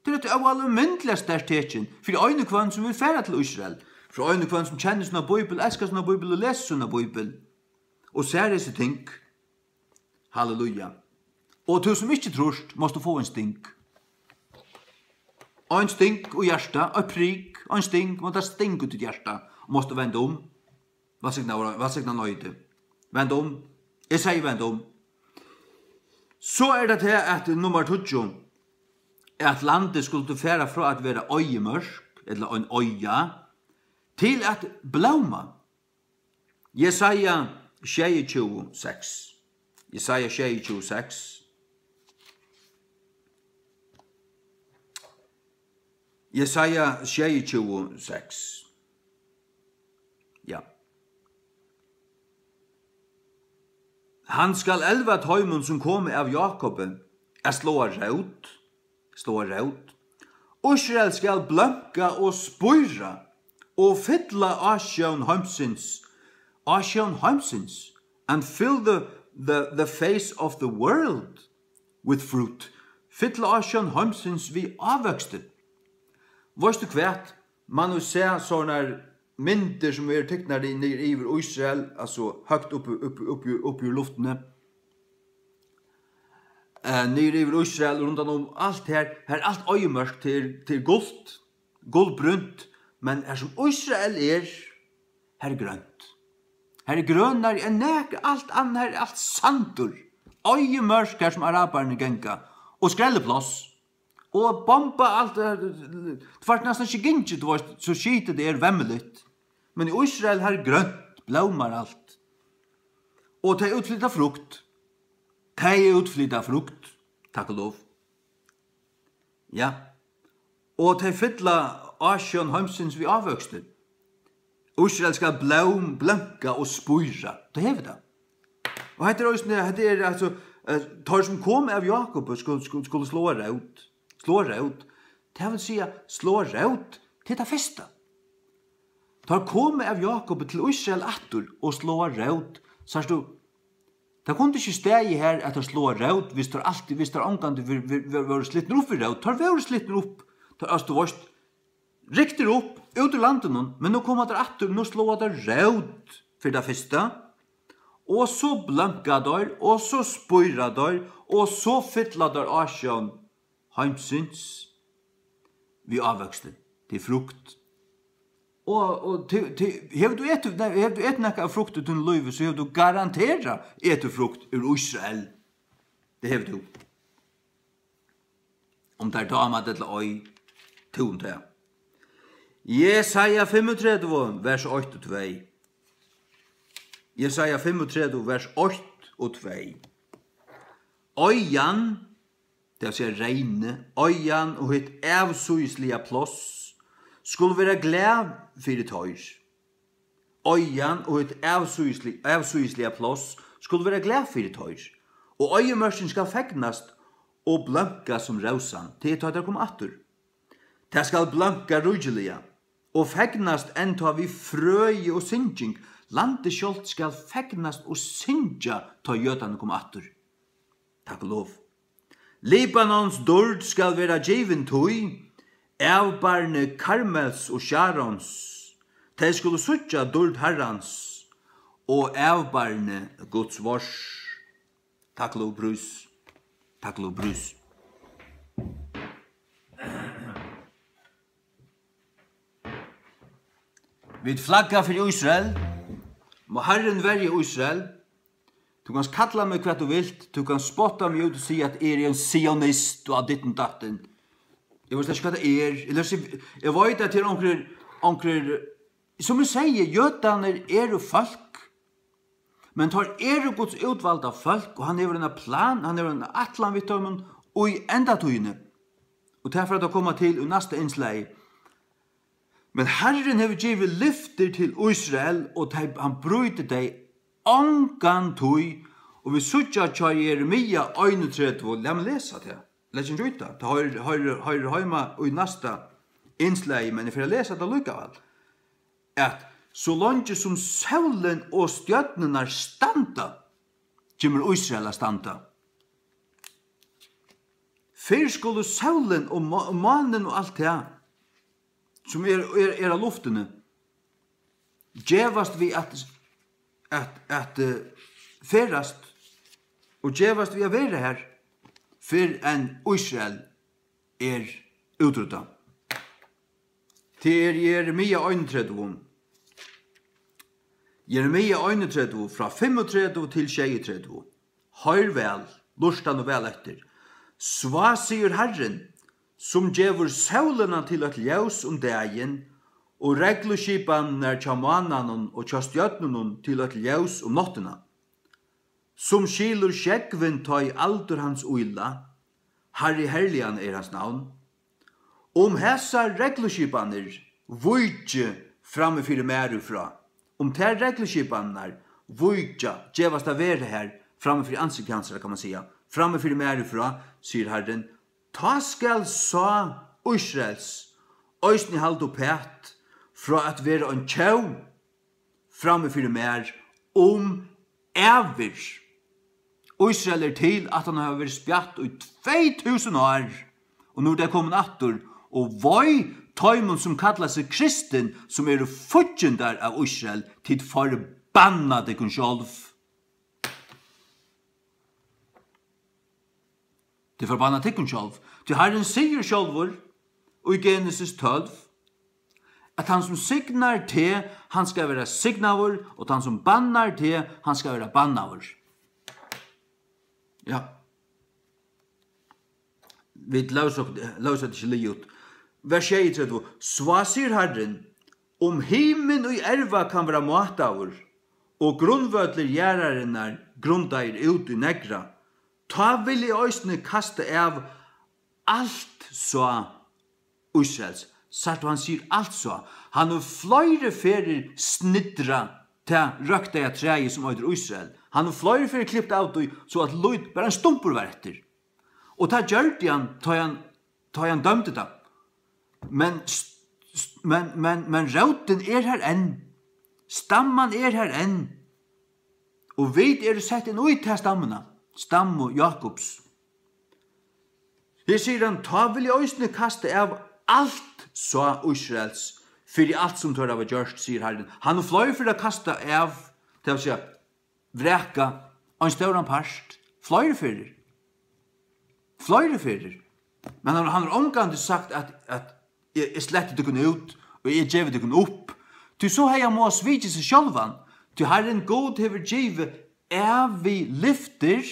Tað er eitt óalmindiliga sterkt tekin fyri ein og hvønn, sum vil fara til Ísrael, fyri ein og hvønn, sum kennir sína bíbel, elskar sína bíbel og lesur sína bíbel og sær hesi ting. Halleluja. Og tú sum ikki trýrt, mást tú fáa ein sting. Ein sting í hjarta, eitt prik, ein sting, má tað stinga út í hjarta, og mást tú venda um. Vælsigna, vælsigna, nøyti. Vend um. Eg sigi, vend um. So er tað tað, at nummar tíggju, at landið skuldi fara frá at vera oyðimørk, ella ein oyða, til at blóma. Jesaja sjeyogtjúgu seks. Jesaja sjeyogtjúgu seks. Jesaja sjeyogtjúgu seks. Ja. Hann skal elva teimum, sum komu av Jákupi, at sláa rót, sláa rót. Ísrael skal blómka og spíra og fylla ásjón heimsins, ásjón heimsins, and fill the, the, the face of the world with fruit. Fylla ásjón heimsins við ávøksti. Veitst tú hvat? Man nú sær sovorðnar myndir, sum eru tiknar í-, niður yvir Ísrael, altso høgt uppi, uppi, uppi, uppi í luftini. Eh, niður yvir Ísrael, rundan um alt her, her er alt oyðimørkt, til, til gult, gulbrúnt, men her sum Ísrael er, her er grønt. Her er grønari enn nakað, alt annað, her er alt sandur. Oyðimørkt, her sum arabararnir ganga, og skrellipláss. Og bomba alt, eh, tú fært næstan ikki gingið, tú veitst, so skitið tað er, vemmiligt. Men í Ísrael, har er grønt, blómar alt. Og tey útflyta frukt. Tey útflyta frukt, takk og lov. Ja. Og tey fylla ásjón heimsins við ávøksti. Ísrael skal blóm-, blómka og spíra. Tað hevur tað. Og hetta er eisini, hetta er, altso, eh, teir sum komu av Jákupi skulu, skulu, skulu sláa rót. Sláa rót. Tað vil siga, sláa rót til tað fyrsta. Teir komu av Jákupi til Ísrael aftur og sláa rót. Sært tú, tað kundi ikki staðið her, at teir sláa rót, hvis teir altíð, hvis teir ongantíð vir-, vir-, vir-, vóru slitnir upp við rót. Teir vóru slitnir upp. Teir, altso, tú veitst, ryktir upp út úr landinum, men nú koma teir aftur, nú sláa teir rót fyri tað fyrsta, og so blómka teir, og so spíra teir, og so fylla teir ásjón heimsins við ávøksti, til frukt. Og, og til, til, hevur tú etið, nei, hevur tú etið nakað av frukt í tínum lívi, so hevur tú garanterað etið frukt úr Ísrael. Tað hevur tú. Um tær dámar tað ella ei, tú um tað. Jesaja fimmogtretivu, vers eitt og tvey. Jesaja fimmogtretivu, vers eitt og tvey. Oyðan, tað vil siga reynið, oyðan og hitt avsíðisliga pláss, skulu vera glað fyri teir. Oyðan og hitt avsíðisli-, avsíðisliga pláss skulu vera glað fyri teir, og oyðimørkin skal fegnast og blómka sum rósan, tað er tá, teir koma aftur. Tað skal blómka ríkiliga og fegnast enntá við frøi og synging. Landið sjálvt skal fegnast og syngja, tá jødarnir koma aftur. Takk og lov. Libanons dýrd skal vera givin tí, avbarni Karmels og Sjarons. Tey skulu síggja dýrd Harrans og avbarni Guds várs. Takk, lovprís. Takk, lovprís. Vit flagga fyri Ísrael. Má Harrin verja Ísrael. Tú kanst kalla meg hvat tú vilt, tú kanst spotta meg út og siga at eg eri ein sionist og at ditten datten. Eg veit slett ikki, hvat tað er. Eg lesi-, eg veit, at tað er onkrir, onkrir, sum eg sigi, jødarnir eru fólk, men teir eru Guds útvalda fólk, og hann hevur eina plan, hann hevur eina ætlan við teimum í endatíðini. Og tað fer at koma til í næsta innslagi. Men Harrin hevur givið lyftir til Ísrael, og tey, hann brýtur tey ongantíð, og vit síggja hjá Jeremia einogtretivu, lat meg lesa tað, lat ikki gýta, tað hoyrir, hoyrir, hoyrir heima í næsta innslagi, men eg fer at lesa tað líkavæl, at so leingi sum sólin og stjørnurnar standa, kemur Ísrael at standa. Fyrr skulu sólin og má-, mánin og alt tað, sum er, er, er á luftini, gevast við at, at, at, eh, ferðast og gevast við at vera har, fyrr enn Ísrael er útrýddað. Tað er Jeremia einogtretivu. Jeremia einogtretivu, frá fimmogtretivu til sjeyogtretivu. Hoyr væl, lurta nú væl eftir. Svá, sigur Harrin, sum gevur sólina til eitt ljós um dagin, og regluskipanirnar hjá mánanum og hjá stjørnunum til eitt ljós um náttina, sum skilur sjógvin, tá ið aldur hans ýla, Harri herligan er hans navn. Um hesar regluskipanir víki frammi fyri mær í frá, um tær regluskipanirnar víkja, gevast at vera har frammi fyri ansikti hansara, kann man siga, frammi fyri mær í frá, sigur Harrin, tá skal sá Ísraels eisini halda uppat frá at vera ein tjóð frammi fyri mær um ævir. Ísrael er til, at hann hevur verið spjatt í tvey túsund ár, og nú er tað komin aftur, og vei teimum, sum kalla seg kristin, sum eru fíggindar av Ísrael, tit forbanna tykkum sjálv. Tit forbanna tykkum sjálv, tí Harrin sigur sjálvur í Genesis tólv, at hann sum signar teg, hann skal vera signaður, og tann sum bannar teg, hann skal vera bannaður. Ja. Vit lósu, lósu hetta ikki liðugt. Vers sjeyogtretivu. Sá, sigur Harrin, um himin í erva kann vera mátaður, og grundvøllur jarðarinnar grundaðir út í neðra, tá vil eg eisini kasta av alt sá Ísraels. Sært tú, hann sigur alt sá. Hann hevur fleiri ferðir snidrað tað røktaða træið, sum eitur Ísrael. Hann hevur fleiri ferðir klipt av tí, so at lít, bara ein stumpur var eftir. Og tað gjørdi hann, tá hann, tá hann dømdi tað. Men s-, s-, men, men, men rótin er har enn. Stamman er har enn. Og vit eru sett inn í ta stammuna, stammu Jakobs. Her sigur hann, tá vil eg eisini kasta av alt sá Ísraels, fyri alt sum teir hava gjørt, sigur Harrin. Hann hevur fleiri ferðir kastað av, tað vil siga, vrakað ein stóran part, fleiri ferðir. Fleiri ferðir. Men hann, hann hevur ongantíð sagt, at, at eg, eg sletti tykkum út, og eg gevi tykkum upp. Tí so hevði hann mátt svikið seg sjálvan. Tí Harrin Gud hevur givið ævig lyftir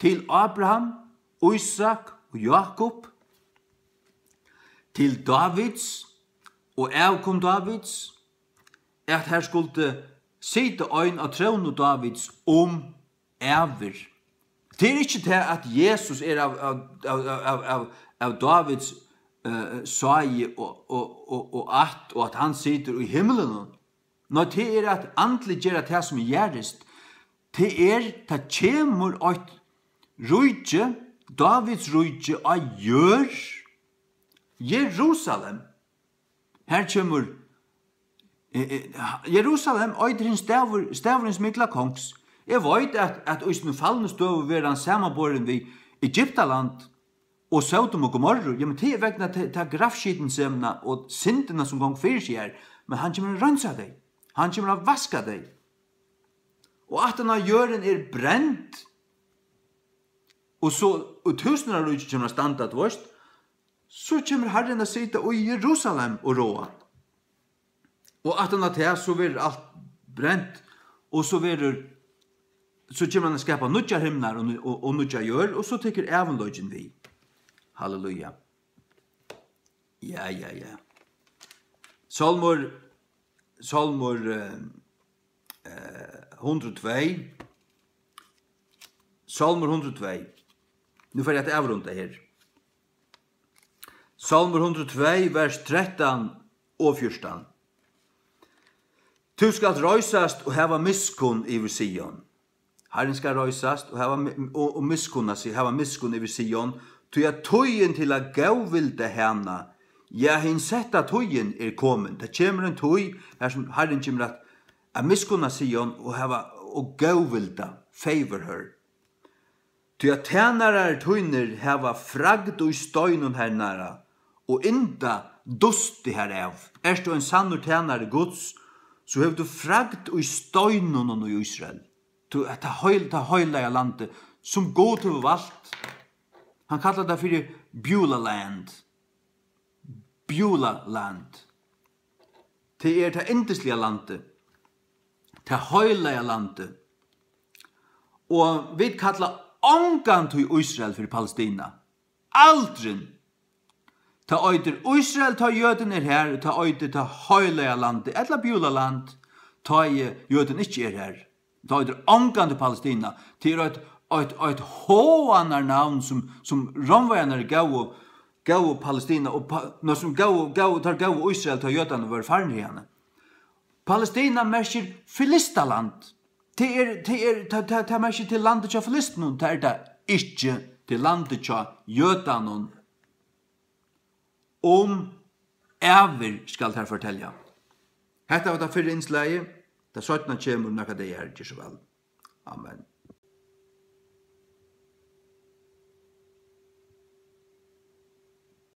til Abraham, Ísak og Jákup, til Dávids og avkom Dávids, at har skuldi sita ein á tróni Dávids um ævir. Tað er ikki tað, at Jesus er av, av, av Dávids, eh, sáði og, og, og, og ætt, og at hann situr í himlinum. Nei, tað er at andliggera tað, sum er jarðist. Tað er, tað kemur eitt ríki, Dávids ríki, á jørð, Jerusalem. Her kemur, eh, eh, Jerusalem eitur hin staður, staðurin, sum er til kongs. Eg veit, at, at í síni fallnu støðu verður hann samanborin við Egyptaland og Sódom og Gomorru. Jamen, tað er vegna ta, ta grafskitinsemina og syndina, sum gongur fyri seg her. Men hann kemur at reinsa tey. Hann kemur at vaska tey. Og aftan á jørðin er brend, og so, og túsundáraríkið kemur at standa, tú veist, so kemur Harrin at sita í Jerusalem og ráða. Og aftan á tað, so verður alt brent, og so verður, so kemur hann at skapa nýggjar himlar og, og, og nýggja jørð, og so tekur ævinleikin við. Halleluja. Ja, ja, ja. Sálmur, Sálmur, eh, eh, hundrað og tvey. Sálmur hundrað og tvey. Nú fari eg at avrunda her. Sálmur hundrað og tvey, vers trettan og fjúrtan. Tú skalt reisast og hava miskunn yvir Sion. Harrin skal reisast og hava mi-, og, og miskunna seg, hava miskunn yvir Sion, tí at tíðin til at góðvilda hana, ja, hin setta tíðin er komin. Tað kemur ein tíð, har sum Harrin kemur at, at miskunna Sion og hava, og góðvilda, favor her. Tí at tænarar tínir hava fragd í steinum hennara, og ynda dustið harav. Ert tú ein sannur tænari Guds, so hevur tú fragd í steinunum í Ísrael. Tú, at tað heil-, tað heilaga landið, sum Gud hevur valt, hann kallar tað fyri Beulah land. Beulah land. Tað er tað yndisliga landið. Tað heilaga landið. Og vit kalla ongantíð Ísrael fyri Palestina. Aldrin. Tað eitur Ísrael, tá jødin er har, og tað eitur tað heilaga landið, ella bjúlaland, tá ið jødin ikki er har. Tað eitur ongantíð Palestina. Tað er eitt, eitt, eitt háanarnavn, sum, sum rómverjarnir góvu, góvu Palestina, og Pa-, nei, sum góvu, góvu, teir góvu Ísrael, tá jødarnir vóru farnir hiðani. Palestina merkir Filistaland. Tað er, tað er, tað, tað, tað merkir til landið hjá filistunum, tað er tað ikki, til landið hjá jødanum. Um ævir skal tær fortelja. Hetta var tað fyrra innslagið. Tað seinna kemur nakrar dagar. Ger so væl. Amen.